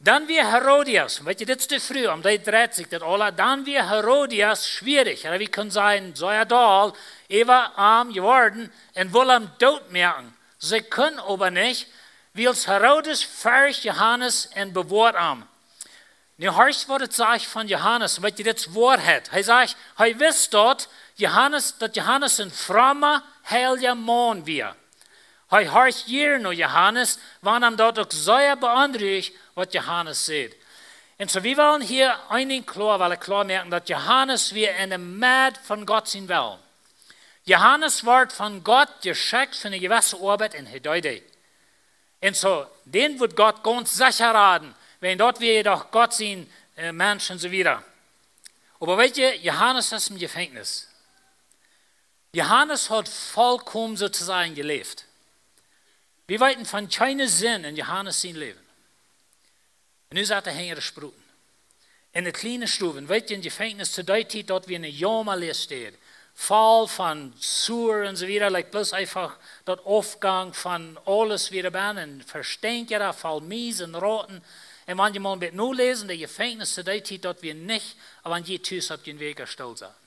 Dan wia Herodias, weet jie, dit es de Fru, om dee dreit sikj daut aula, dan wia Herodias schwierich, ooda wie kjennen sajen, sea doll, äwa am jeworden un wull am doot moaken. See kunn oba nich, wiels Herodes fercht Johanes un bewoat am. Nu horcht, waut et sajcht von Johanes, weet jie, dit es Woarheit. Hee sajcht, hee wist daut Johanes, daut Johanes een fromma, heilja Maun wia. Hee horcht jieren no Johanes, wan am daut uk sea beonruicht, waut Johanes säd. Un soo, wie wellen hia een Dinkj kloa, well ekj kloa moaken, daut Johanes wia enne Medd von Gott sien Wellen. Johanes wort von Gott jeschekjt fa eene jewesse Oabeit un hee deed dee. Un soo, dän wudd Gott gaunz secha raden, wiels daut wia doch Gott sien, äh, Mensch un soo wieda. Oba weet jie, Johanes es em Jefenkjnis. Johanes haud vollkomen, soo to sajen, jeläft. Wie weeten von kjeene Sind en Johanes sien Läwen. Un nu sat hee hinja de Sproten. En de kjliene Stow, weet jie, em Jefenkjnis to dee Tiet, daut wia eene Jaumaläastäd. Voll von Sua un soo wieda, like, bloos eefach daut Aufgank von aules wia doa bennen, un vestenkjt, voll Mies un Rauten. Un wan jie mol een bät noläsen, de Jefenkjnis to dee Tiet, daut wia nich, oba wan jie tus opp jun Wäakjastool saten.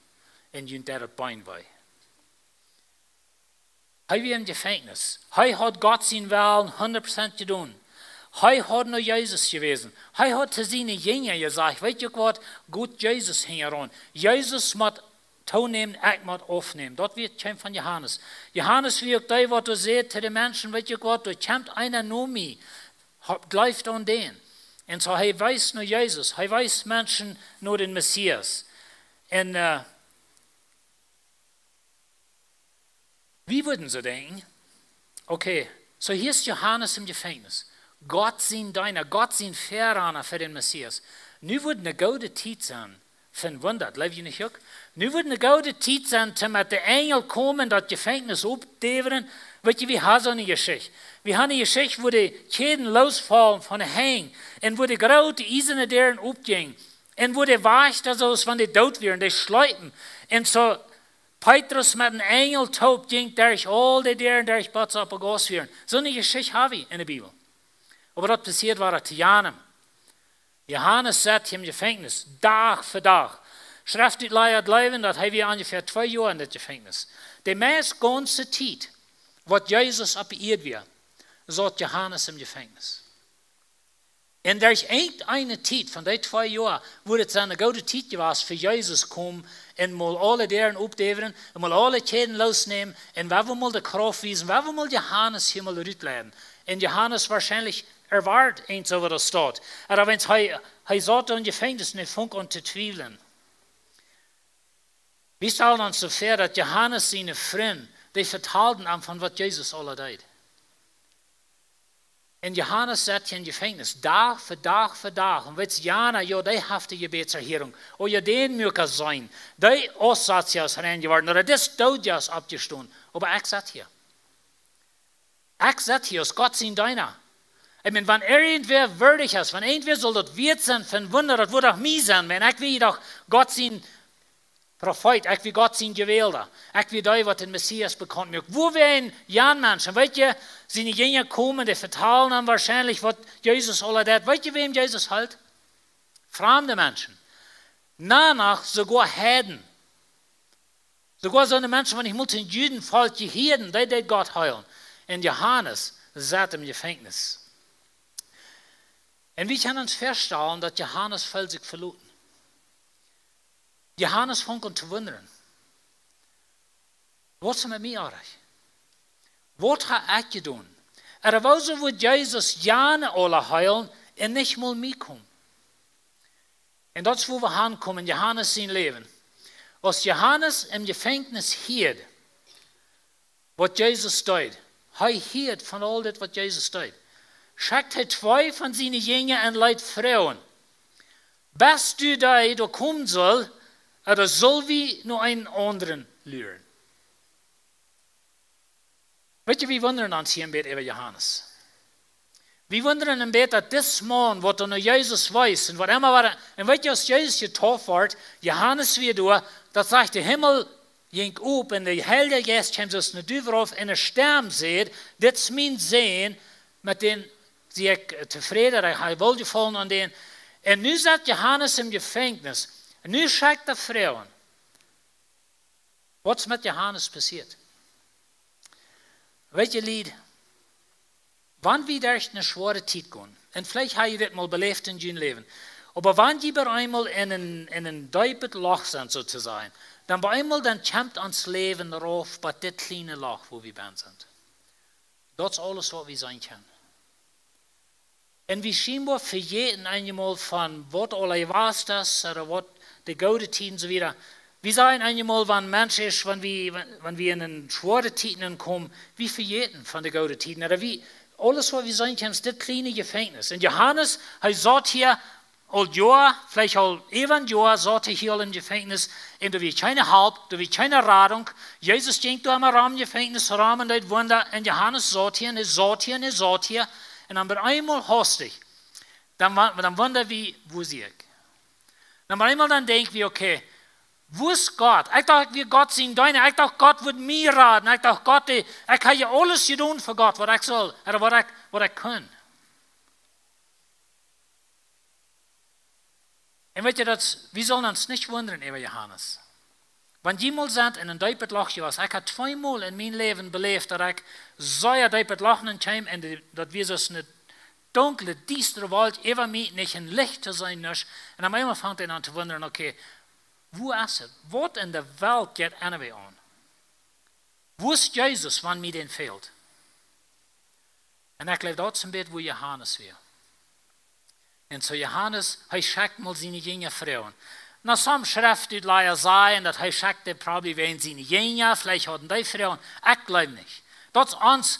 Un junt deed daut Been wee. Hee wia em Jefenkjnis. Hee haud Gott sien Wellen hundat Prozent jedonen. Hee haud no Jesus jewäsen. Hee haud to siene Jinja jesajcht: "Weet jie uk waut? Got Jesus hinjaraun. Jesus mott toonämen, ekj mott aufnämen." Daut wia, kjeem von Johanes. Johanes wia uk dee, waut doa säd to de Menschen: "Weet jie uk waut? Doa kjemt eena no mie. Hab, jleeft aun dän." Un soo, hee wees no Jesus. Hee wees Menschen no dän Messias. Un, äh, wie wudden soo denkjen: "Okay, soo hia es Johanes em Jefenkjnis. Gott sien Deena, Gott sien Väarana fa dän Messias. Nu wudd eene goode Tiet sennen fa een Wunda, jleew jie nich uk? Nu wudd eene goode Tiet sennen, to met de Enjel komen, daut Jefenkjnis oppdäwren." Weet jie, wie haben soone Jeschicht. Wie haben eene Jeschicht, wua de Kjäden loosfaulen von de Henj. Un wua de groote iesane Däaren oppjinjen. Un wua de Wajchta, soo aus wan dee doot wieren, dee schleepen. Un soo Petrus met een Enjel toop jinkj derch aul de Däaren derch, bat see opp de Gauss wieren. Soone Jeschicht hab wie en de Bibel. Oba daut passieed wia to Johanes. Johanes saut em Jefenkjnis, Dach fa Dach. Schreftutleeja jleewen, daut hee wia onjefäa twee Joa en daut Jefenkjnis. De meist gaunze Tiet, waut Jesus opp de Ieed wia, saut Johanes em Jefenkjnis. Un derch eene Tiet von dee twee Joa wudd et sennen eene goode Tiet jewast fa Jesus komen un mol aule Däaren opdäwen un mol aule Kjäden loosnämen un wie wellen mol de Krauft wiesen, wie wellen mol Johanes hia mol rutleiden. Un Johanes woarschienlich erwoat eent soo waut daut doa steit. Oba wan hee, hee saut en Jefenkjnis un hee funk aun to twiewlen. Wie stalen ons soo väa daut Johanes siene Frind, dee vetalden am von waut Jesus aula deed. Un Johanes saut hia en Jefenkjnis, Dach fa Dach fa Dach. Un weetst, jana, jo, dee haft de Jebädserhierunk. Oh jo, dän muak ekj seenen. Dee Aussatz es rein jeworden. Ooda dis Doodja es oppjestonen. Oba ekj saut hia. Ekj saut hia aus Gott sien Deena. Ekj meen, wan irjentwäa wieedich es, wan irjentwäa saul daut wieet sennen fa een Wunda, daut wudd doch mie sennen. Wan ekj wia doch Gott sien Profeet, ekj wia Gott sien Jewälda. Ekj wia dee waut dän Messias bekaunt muak. Wua wieren jane Menschen? Weetst, siene Jinja komen, dee vetalen am woarschienlich waut Jesus aula deed. Weetst, wäm Jesus heelt? Framde Menschen. Nä, nä, soogoa Heiden. Soogoa soone Menschen, wan ekj mol to een Judenvolkj jehieren, dee deed Gott heelen. Un Johanes saut em Jefenkjnis. Un wie kjennen ons väastalen daut Johanes feeld sikj veloten. Johanes funk aun to wundren: Waut es met mie oajch? Waut hab ekj jedonen? Ooda wuarom wudd Jesus jana aula heelen un nich mol mie komen? Un daut es wua wie aunkomen en Johanes sien Läwen. Aus Johanes em Jefenkjnis hieed waut Jesus deed, hee hieed von aul dit waut Jesus deed, schekjt hee twee von siene Jinja un leet froagen: Best du dee, dee doa komen saul, ooda sell wie no eenen aundren luren? Weetst, wie wundren ons hia een bät äwa Johanes. Wie wundren een bät daut dis Maun, waut doa no Jesus wees un waut emma wia, un weetst, aus Jesus jedeept wort, Johanes wia doa, daut sajcht, de Himmel jinkj op un de Heilja Jeist kjeem soo aus eene Duw rauf un eene Stemm säd: Dit es mien Sän, met däm sie ekj, äh, tofräd, ekj hab Woljefaulen aun däm. Un nu saut Johanes em Jefenkjnis. Un nu schekjt hee froagen. Waut es met Johanes passieet? Weetst, Lied, wan wie derch eene schwoare Tiet gonen, un veleicht hab jie dit mol beläft en jun Läwen, oba wan jie bie eemol en een, en een deepet Loch sent, soo to sajen, dan bie eemol dan kjemt ons Läwen rauf bat dit kjliene Loch, wua wie bennen sent. Daut es aules waut wie seenen kjennen. Un wie schienboa vejäten eenjemol von waut aula jewast es, ooda waut de goode Tieden soo wieren. Wie sajen eenjemol, wan Mensch es, wan wie, wan, wan wie en eene schwoare Tiet komen, wie vejäten von de goode Tieden. Ooda wie, aules waut wie seenen kjennen, es dit kjliene Jefenkjnis. Un Johanes, hee saut hia aul Joa, veleicht aul äwa een Joa, saut hee hia aul em Jefenkjnis. Un doa wia kjeene Help, doa wia kjeene Radunk. Jesus jinkj doa emma rom em Jefenkjnis rom un deed Wunda. Un Johanes saut hia, un hee saut hia, un hee saut hia. Un dan bie eemol haustich, dan, wa-, dan wunda wie, wua sie ekj? Dan bie eemol dan denkj wie: Okay, wua es Gott? Ekj docht, ekj wia Gott sien Deena. Ekj docht, Gott wudd mie raden. Ekj docht, Gott, dee, ekj hab je aules jedonen fa Gott, waut ekj saul, ooda waut ekj, waut ekj kunn. Un weetst, daut, wie sellen ons nich wundren äwa Johanes. Wan jie mol sent en een deepet Loch jewast. Ekj hab tweemol en mien Läwen beläft, daut ekj sea deepet Loch nenn kjeem un de, daut wia soo aus eene dunkle, diestre Wolkj äwa mie, nich een Licht to seenen, nuscht. Un opp eemol funk ekj aun to wundren: Okay, wua es et? Waut en de Welt jeit anyway aun? Wua es Jesus, wan mie dee fält? Un ekj jleew, daut es een bät wua Johanes wia. Un soo Johanes, hee schekjt mol siene Jinja froagen. Nu, some Schreftutlaja sajen daut hee schekjt dee probably wäajen siene Jinja, veleicht hauden dee Froagen. Ekj jleew nich. Daut es ons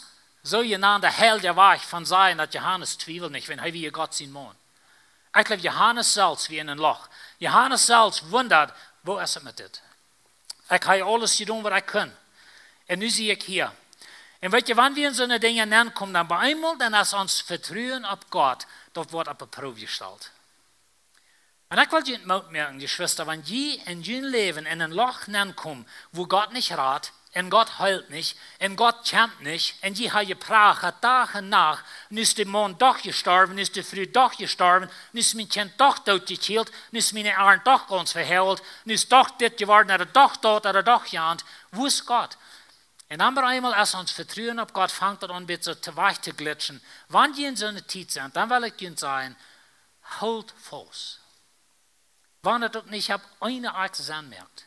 soojenaunt heilja Wajch von sajen daut Johanes twiewelt nich, wan hee wia Gott sien Maun. Ekj jleew, Johanes selfst wia en een Loch. Johanes selfst wundad: Wua es et met dit? Ekj hab aules jedonen waut ekj kunn. Un nu sie ekj hia. Un weetst, wan wie en soone Dinja nenkomen, dan bie eemol, dan es ons Vetruen opp Gott, daut woat opp de Proow jestalt. Un ekj well junt Moot moaken, Jeschwista, wan jie en jun Läwen en een Loch nenkomen, wua Gott nich rat, un Gott heelt nich, un Gott kjemt nich, un jie haben jeprachat Dach un Nacht: Nu es de Maun doch jestorwen, nu es de Fru doch jestorwen, nu es mien Kjint doch dootjekjielt, nu es miene Arnt doch gaunz vehält, nu es doch dit jeworden, ooda doch daut, ooda doch jant. Wua es Gott? Un dan bie eemol, aus ons Vetruen opp Gott fangt daut aun, een bät soo to wajch to glitschen. Wan jie en soone Tiet sent, dan well ekj junt sajen: Hoolt faust. Wan et uk nich opp eene Oat Senn moakt.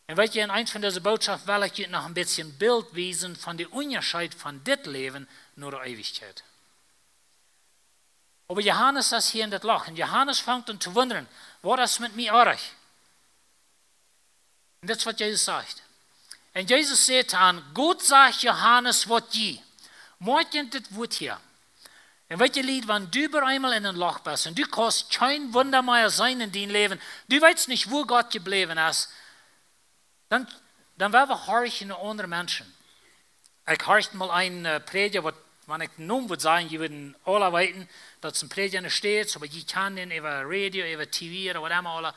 Un weet jie, en eent von dise Bootschoften well ekj junt noch een bät Bilt wiesen von dän Unjascheet von dit Läwen no de Eewichkjeit. Oba Johanes es hia en daut Loch. Un Johanes fangt aun to wundren, waut es met mie oajch? Un dit es waut Jesus sajcht. Un Jesus säd to am: "Goot sajcht Johanes waut jie." Moakj junt dit Wuat hia. Un weet jie, Lied, wan du bie eemol en een Loch best un du kaust kjeen Wunda mea seenen en dien Läwen, du weetst nich, wua Gott jebläwen es, dan, dan woa wie horchen no aundre Menschen. Ekj horcht mol een, äh, Prädja, waut, wan ekj dän Nomen wudd sajen, jie wudden aula weeten, daut es een Prädja en de States, oba jie kjanen dän äwa Radio, äwa T V ooda waut emma aula.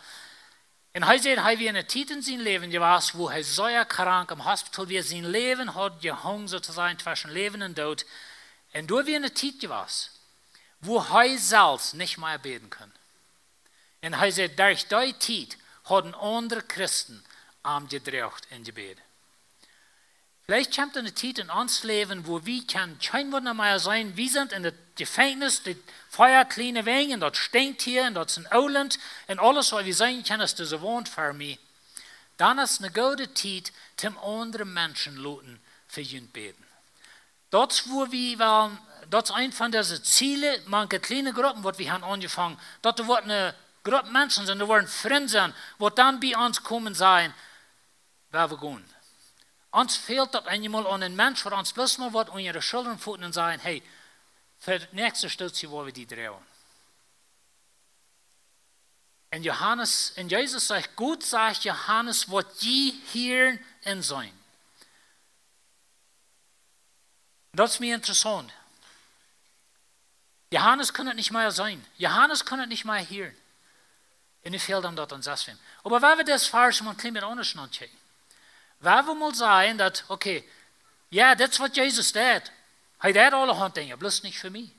Un hee säd, hee wia eene Tiet en sien Läwen jewast, wua hee sea krank em Hospital wia, sien Läwen haud jehongen, soo to sajen, tweschen Läwen un Doot. Un doa wia eene Tiet jewast, wua hee selfst nich mea bäden kunn. Un hee säd, derch dee Tiet hauden aundre Christen am jedroagen em Jebäd. Veleicht kjemt eene Tiet en ons Läwen, wua wie kjennen kjeen Wunda mea seenen. Wie sent en daut Jefenkjnis, de vea kjliene Wenj, un daut stinkjt hia, un daut es een Oolent, un aules, waut wie seenen kjennen, es dise Waunt ver mie. Dan es eene goode Tiet, om aundre Menschen loten fa junt bäden. Daut es, wua wie wellen, daut es eent von dise Ziele, mank de kjliene Gruppen, waut wie haben aunjefongen, daut doa woat eene Grupp Menschen sennen, doa woaren Frind sennen, waut dan bie ons komen sajen, wua wie gonen. Ons fält daut eenjemol aun een Mensch, waut ons bloos mol woat unja de Schullren foten un sajen: "Hey, fa daut näakjste Stootje woa wie die droagen." Un Johanes, un Jesus sajcht: "Goot sajcht Johanes waut jie hieren un seenen." Daut es mie interessaunt. Johanes kunn et nich mea seenen. Johanes kunn et nich mea hieren. Un nu fält am daut aun sest wem. Oba wan wie dit Varsch mol een kjlien bät aundasch ankjikjen. Wan wie mol sajen daut, okay, jo, dit es waut Jesus deed. Hee deed aulahaunt Dinja, bloos nich fa mie.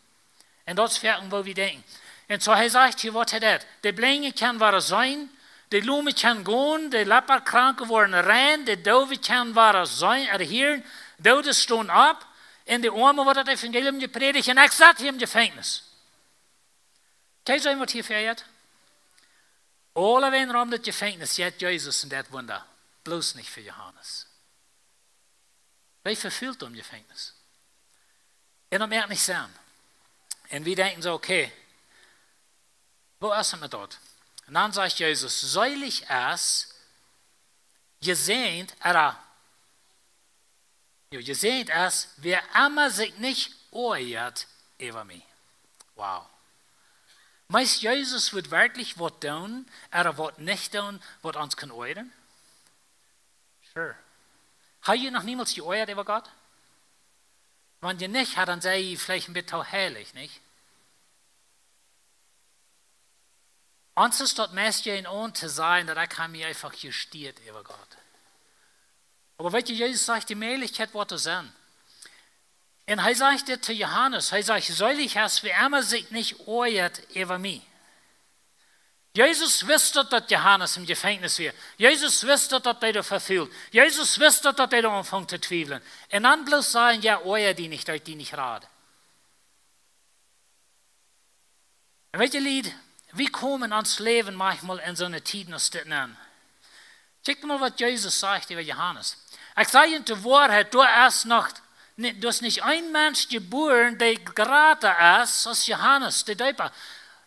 Un daut es werkjlich, woo wie denkjen. Un soo, hee sajcht hia, waut hee deed. De Blinje kjennen wada seenen, de Lome kjennen gonen, de Leprakranke woaren rein, de Doowe kjennen wada seenen, äh, hieren, Doode stonen opp, un de Oame woat daut Evangelium jeprädicht, un ekj sett hia em Jefenkjnis. Kjikj, seenen waut hia vejeit? Aulawäajen rom daut Jefenkjnis jeit Jesus un deed Wunda, bloos nich fa Johanes. Hee vefult em Jefenkjnis. Un daut moakt nich Senn. Un wie denkjen soo, okay, woo es et met daut? Un dan sajcht Jesus: "Seelich es, jesäajent, ooda, jo, jesäajent es, wäa emma sikj nich oajat äwa mie." Wow. Meenst, Jesus wudd werkjlich waut doonen, ooda waut nich doonen, waut ons kunn oajren? Sure. Hab jie noch niemols jeoajat äwa Gott? Wan jie nich haben, dan sie jie veleicht een bät too heilich, nich? Ons es daut meist jenuach to sajen, daut ekj hab mie eefach jesteat äwa Gott. Oba weet jie, Jesus sajcht, de Mäajlichkjeit woat doa sennen. Un hee sajcht dit to Johanes. Hee sajcht: "Seelich es, wäa emma sikj nich oajat äwa mie." Jesus wist daut, daut Johanes em Jefenkjnis wia. Jesus wist daut, daut hee doa vefult. Jesus wist daut, daut hee doa aunfunk to twiewlen. Un dan bloos sajen: "Jo, oaja die nich, daut ekj die nich rad." Un weet jie, Lied, wie komen en ons Läwen maunchmol en soone Tieden aus dit nenn. Kjikj mol, waut Jesus sajcht äwa Johanes. Ekj saj junt de Woarheit, doa es noch ni-, doa es nich een Mensch jebuaren, dee jrata es aus Johanes de Deepa.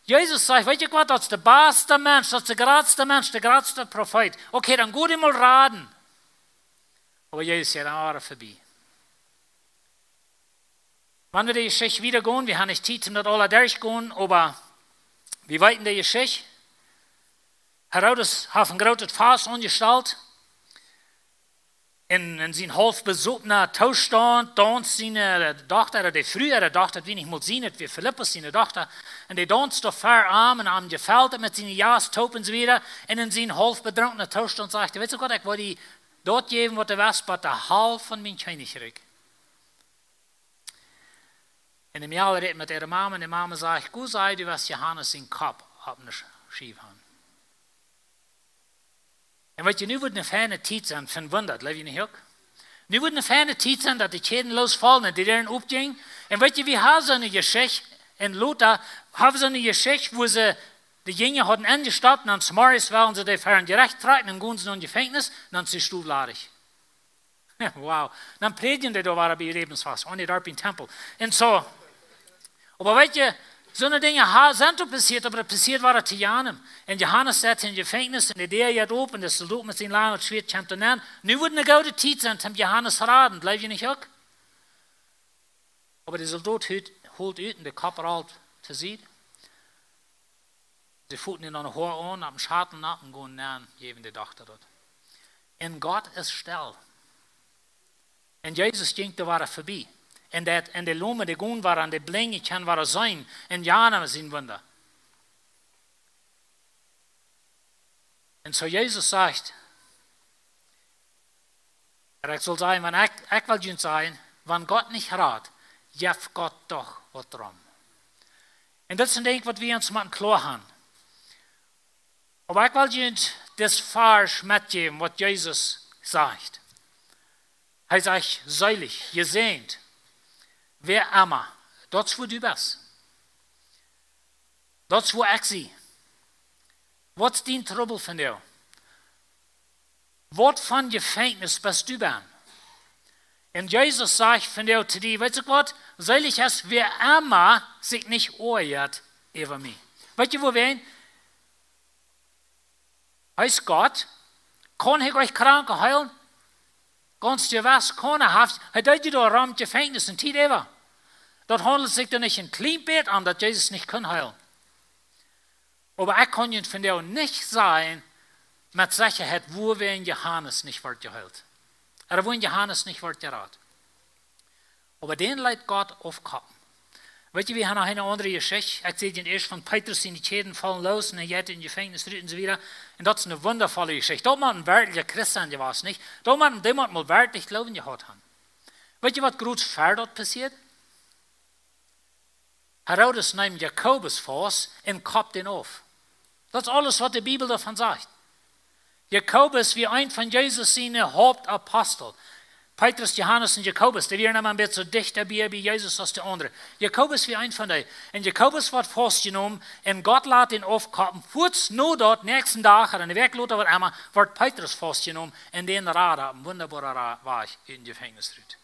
Jesus sajcht: "Weet jie waut, daut es de baste Mensch, daut es de jratste Mensch, de jratste Profeet. Okay, dan go die mol raden." Oba Jesus säd: "Dan woa ekj verbie." Wan wie de Jeschicht wieda gonen, wie haben nich Tiet, om daut aula derchgonen, oba wie weeten de Jeschicht. Herodes haft een grootet Fast aunjestalt. En, en sien haulf besopna Toostaunt daunzt siene Dochta, ooda de Fru äare Dochta, daut wia nich mol siene, daut wia Filippus siene Dochta. Un dee daunzt doa ver am un am jefelt et met siene Jast toop un soo wieda. Un en sien haulf bedrunkna Toostaunt sajcht hee: "Weetst du waut, ekj woa die daut jäwen, waut du west, bat de Halft von mien Kjennichrikj." Un de Mejal rät met äare Mame, un de Mame sajcht: "Go saj, du west Johanes sien Kopp opp eene Sch-, Schiew haben." Un weet jie, nu wudd eene feine Tiet sennen, fa een Wunda, jleew jie nich uk? Nu wudd eene feine Tiet sennen, daut de Kjäden loosfullen un de Däaren opjinjen. Un weet jie, wie haben soone Jeschicht En Luta haben sie eine Geschichte, wo sie die Dinge hatten angestellt und dann zum Morgen waren sie die Fähren gerecht trakjen und gingen sie in Gefängnis und dann sie stuwladig. Wow. Dann prädigen die da waren bei Lebenswasser und die dort im Tempel. Und so. Aber weetst du, soone Dinge ha- sent doch passiert, aber daut passiet wia daut to Johanes. Un Johanes saut em Gefängnis un de Däa jeit op un de Soldot met sien langet Schwieet kjemt doa nenn. Nu wudd eene goode Tiet sennen, om Johanes to raden, jleew jie nich uk? Oba de Soldot hilt, hilt ut un de Kopp rult to Sied. See foten am aun de Hoa aun, opp dän Schatel nopp un gonen nenn, jäwen de Dochta daut. Un Gott es stell. Un Jesus jinkj doa wada verbie. Un daut, un de Lome, dee gonen wieren, un de Blinje kjennen wada seenen, un Johanes sien Wunda. Un soo Jesus sajcht, un ekj saul sajen, wan ekj, ekj well junt sajen, wan Gott nich rat, jeft Gott doch waut drom. Un daut es een Dinkj, waut wie ons motten kloa haben. Oba ekj well junt dit Varsch metjäwen, waut Jesus sajcht. Hee sajcht, seelich, jesäajent, wäa emma, daut es wua du best. Daut es wua ekj sie. Waut es dien Trubbel vondoag? Waut fa Gefenkjnis best du bennen? Un Jesus sajcht vondoag to die, weetst du waut? Seelich es, wäa emma sikj nich oajat äwa mie. Weetst du, wua wie een? Hee es Gott. Kaun hee uk Kranke heelen? Gaunz jewess kaun hee. Hee, hee deed je doa rom Gefenkjnis eene Tiet äwa. Daut haundelt sikj doa nich een kjlien bät om, daut Jesus nich kunn heelen. Oba ekj kaun junt vondoag nich sajen met Sechaheit, wuawäajen Johanes nich wort jeheelt. Ooda wuawäajen Johanes nich wort jerat. Oba dän leet Gott aufkoppen. Weetst du, wie haben noch eene aundre Jeschicht. Ekj säd junt ieescht von Petrus, siene Kjäden faulen loos un hee jeit em Gefenkjnis rut un soo wieda. Un daut es eene wundavolle Jeschicht. Daut mott een werkjlicha Christ sennen jewast, nich? Daut mott, dee mott mol werkjlich Gloowen jehaut haben. Weetst du, waut groot ver daut passieet? Herodes neem Jakobus faust un koppt am auf. Daut es aules, waut de Bibel doavon sajcht. Jakobus wia eent von Jesus siene Hauptapostel. Petrus, Johanes un Jakobus, dee wieren emma een bät dichta bie, bie Jesus aus de aundre. Jakobus wia eent von dee. Un Jakobus wort faustjenomen un Gott leet am aufkoppen. Fuaz no daut, näakjsten Dach, ooda eene Wäakj lota, waut emma, wort Petrus faustjenomen un dän rat opp een wundaboara Ra-, Wajch ut dem Gefenkjnis rut.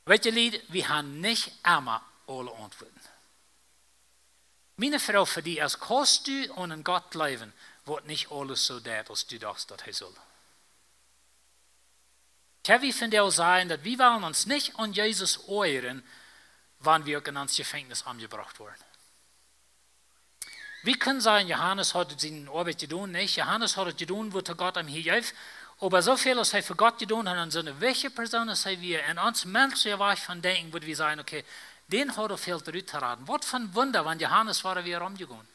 Weetst du, Lied, wie haben nich emma aule Auntwuaten. Miene Froag fa die es, kaust du aun een Gott jleewen, waut nich aules soo deit, aus du dochst, daut hee sull? Kjenn wie vondoag sajen, daut wie wellen ons nich aun Jesus oajren, wan wie uk en ons Gefenkjnis omjebrocht woaren? Wie kjennen sajen, Johanes haud siene Oabeit jedonen, nich? Johanes haud daut jedonen, waut Gott am hia jeef. Oba soo väl aus hee fa Gott jedonen haud, un soone wichtje Persoon aus hee wia, un ons menschlicha Wajch von denkjen, wudden wie sajen, okay, dän haud väl rut to raden. Waut fa een Wunda, wan Johanes wia wada romjegonen.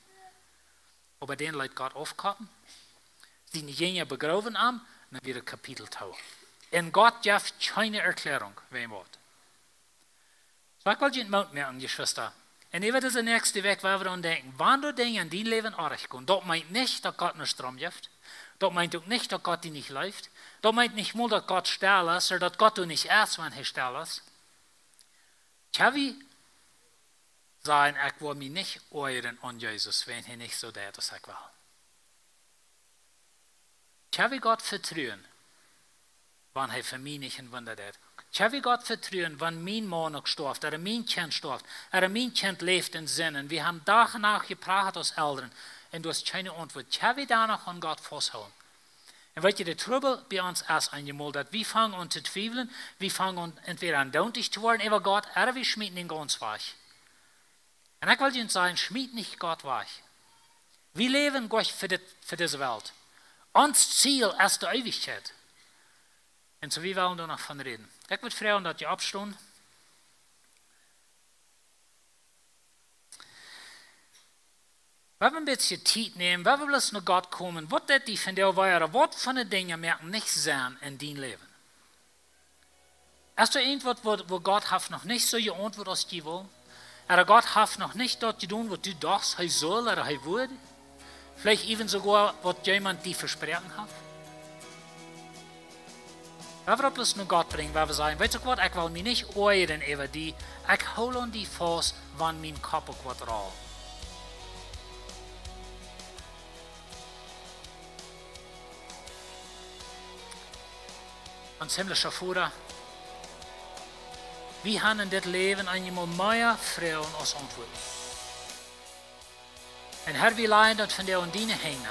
Oba dän leet Gott aufkoppen. Siene Jinja begroowen am, dan wia daut Kapitel too. Un Gott jeef kjeene Erkjläarunk, wäajen waut. Soo, ekj well junt Moot moaken, Jeschwista. Un äwa dise näakjste Wäakj woa wie aun denkjen, wan doa Dinja en dien Läwen oajch komen, daut meent nich, daut Gott nich Stroom jeft. Daut meent uk nich, daut Gott die nich leeft. Daut meent nich mol, daut Gott stell es, ooda daut Gott doa nich es, wan hee stell es. Kjenn wie sajen, ekj woa mie nich oajren aun Jesus, wan hee nich soo deit, aus ekj well? Kjenn wie Gott vetruen, wan hee fa mie nich een Wunda deit? Kjenn wie Gott vetruen, wan mien Maun uk stoaft, ooda mien Kjint stoaft, ooda mien Kjint läft en Sind? Un wie haben Dach un Nacht jeprachat aus Elren, un du hast kjeene Auntwuat. Kjenn wie dan noch aun Gott fausthoolen? Un weetst du, de Trubbel bie ons es eenjemol, daut wie fangen aun to twiewlen, wie fangen aun entwäda aundauntich to woaren äwa Gott, ooda wie schmieten am gaunz wajch. Un ekj well junt sajen, schmiet nich Gott wajch. Wie läwen nich fa dit, fa dise Welt. Ons Ziel es de Eewichkjeit. Un soo, wie wellen doa noch von räden. Ekj wudd froagen, daut jie oppstonen. Wie haben een bät Tiet nämen, wie haben bloos no Gott komen. Waut deit die vondoag wada, waut fa Dinja moaken nich Senn en dien Läwen? Es doa irjentwaut, wua, wua Gott haft noch nich soo jeauntwuat aus du wulst? Ooda Gott haft noch nich daut jedonen, waut du dochst, hee sull ooda hee wudd? Veleicht eewen soogoa, waut jemaunt die vesproaken haft? Wan wie daut bloos no Gott brinjen, wan wie sajen: "Weetst uk waut, ekj well mie nich oajren äwa die, ekj hool aun die faust, wan mien Kopp uk woat rollen." Ons himmlischa Voda, wie haben en dit Läwen eenjemol mea Froagen aus Auntwuaten. Un Herr, wie lajen daut vondoag en diene Henj.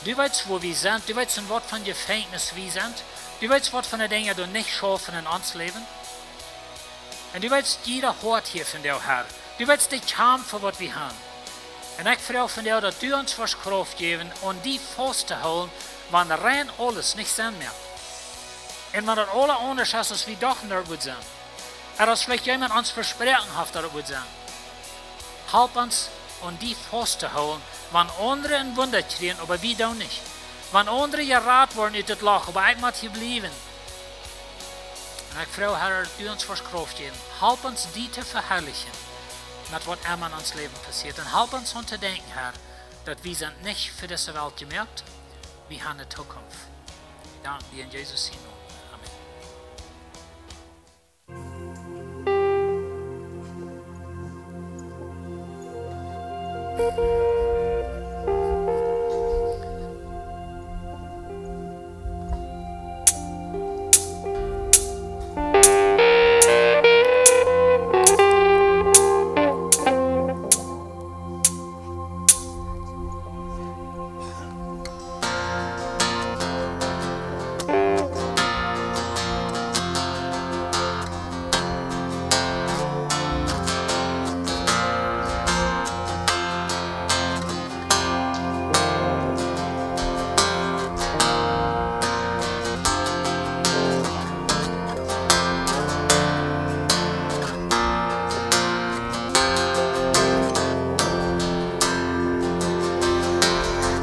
Du weetst, wua wie sent. Du weetst, en waut fa Jefenkjnis wie sent. Du weetst, waut fa Dinja doa nich schaufen en ons Läwen. Un du weetst jieda Hoat hia vondoag, Herr. Du weetst de Kjamf, waut wie haben. Un ekj froag vondoag, daut du ons woascht Krauft jäwen, aun die faust to hoolen, wan rein aules nich Senn moakt. Un wan daut aula aundasch es, aus wie dochten, daut wudd sennen. Ooda aus veleicht jemaunt ons vesproaken haft, daut et wudd sennen. Help ons, aun die faust to hoolen, wan aundre een Wunda kjrieen, oba wie doonen nich. Wan aundre jerat woaren ut dit Loch, oba ekj mott hia bliewen. Un ekj froag, Herr, daut du ons woascht Krauft jäwen. Help ons, die to veharlichen, met waut emma en ons Läwen passieet. Un help ons aun to denkjen, Herr, daut wie sent nich fa dise Welt jemoakt, wie haben eene Zukunft. Dankscheen, en Jesus sienen Nomen. Amen.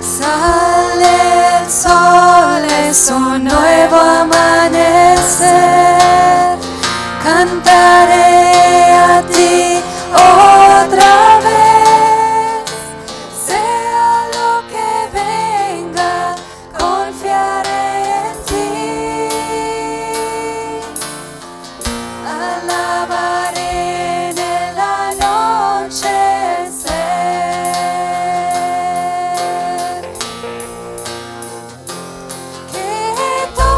Sale el sol, es un nuevo amanecer. Cantaré a ti otra vez. Sea lo que venga, confiaré en ti. Alabaré en el anochecer. Que todo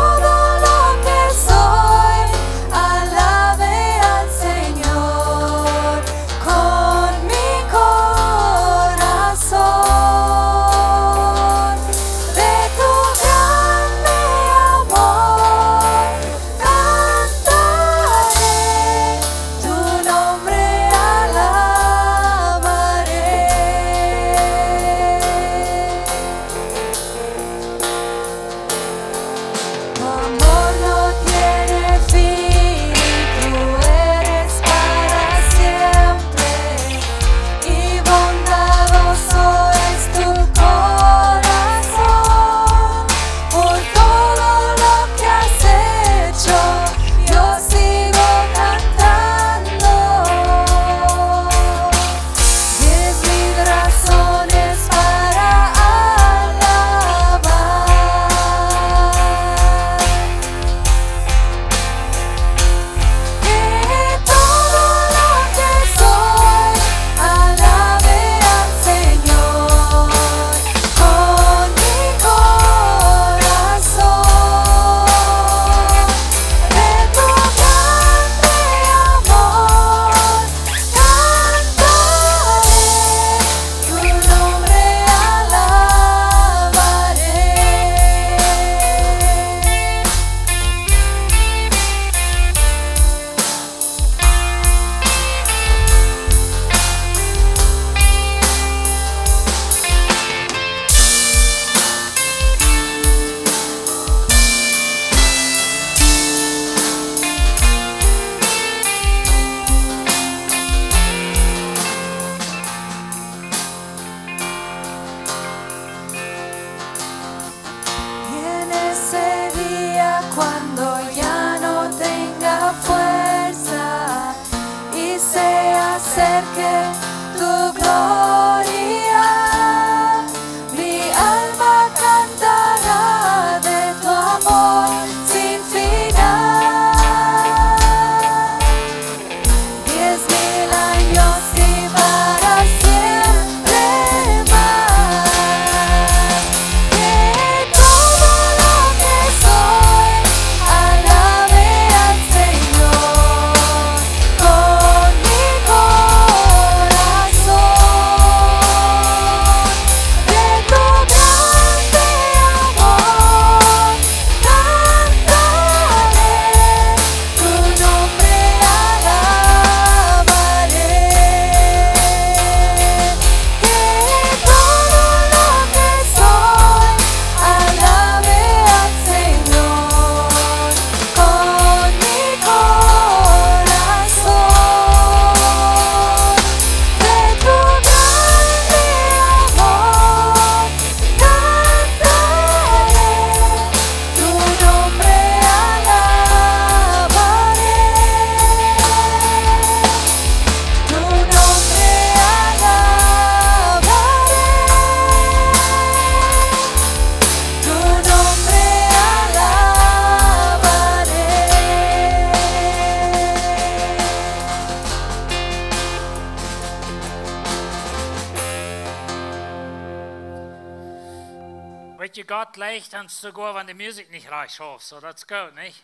Gott leicht ons soogoa, wan de Musikj nich rajcht schauft. So, daut es goot, nich?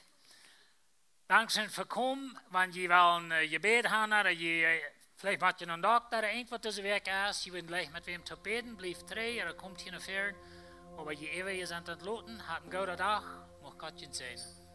Dankscheen fa komen. Wan jie wellen, äh, Jebäd haben, ooda jie, äh, veleicht mott jie no een Dokta, ooda irjentwaut dise Wäakj es, jie wudden jlikj met wäm to bäden, bliewt trigj, ooda komt hia no väaren. Oba jie äwa, jie sent aun daut loten, hat een gooden Dach, mucht Gott junt säajnen.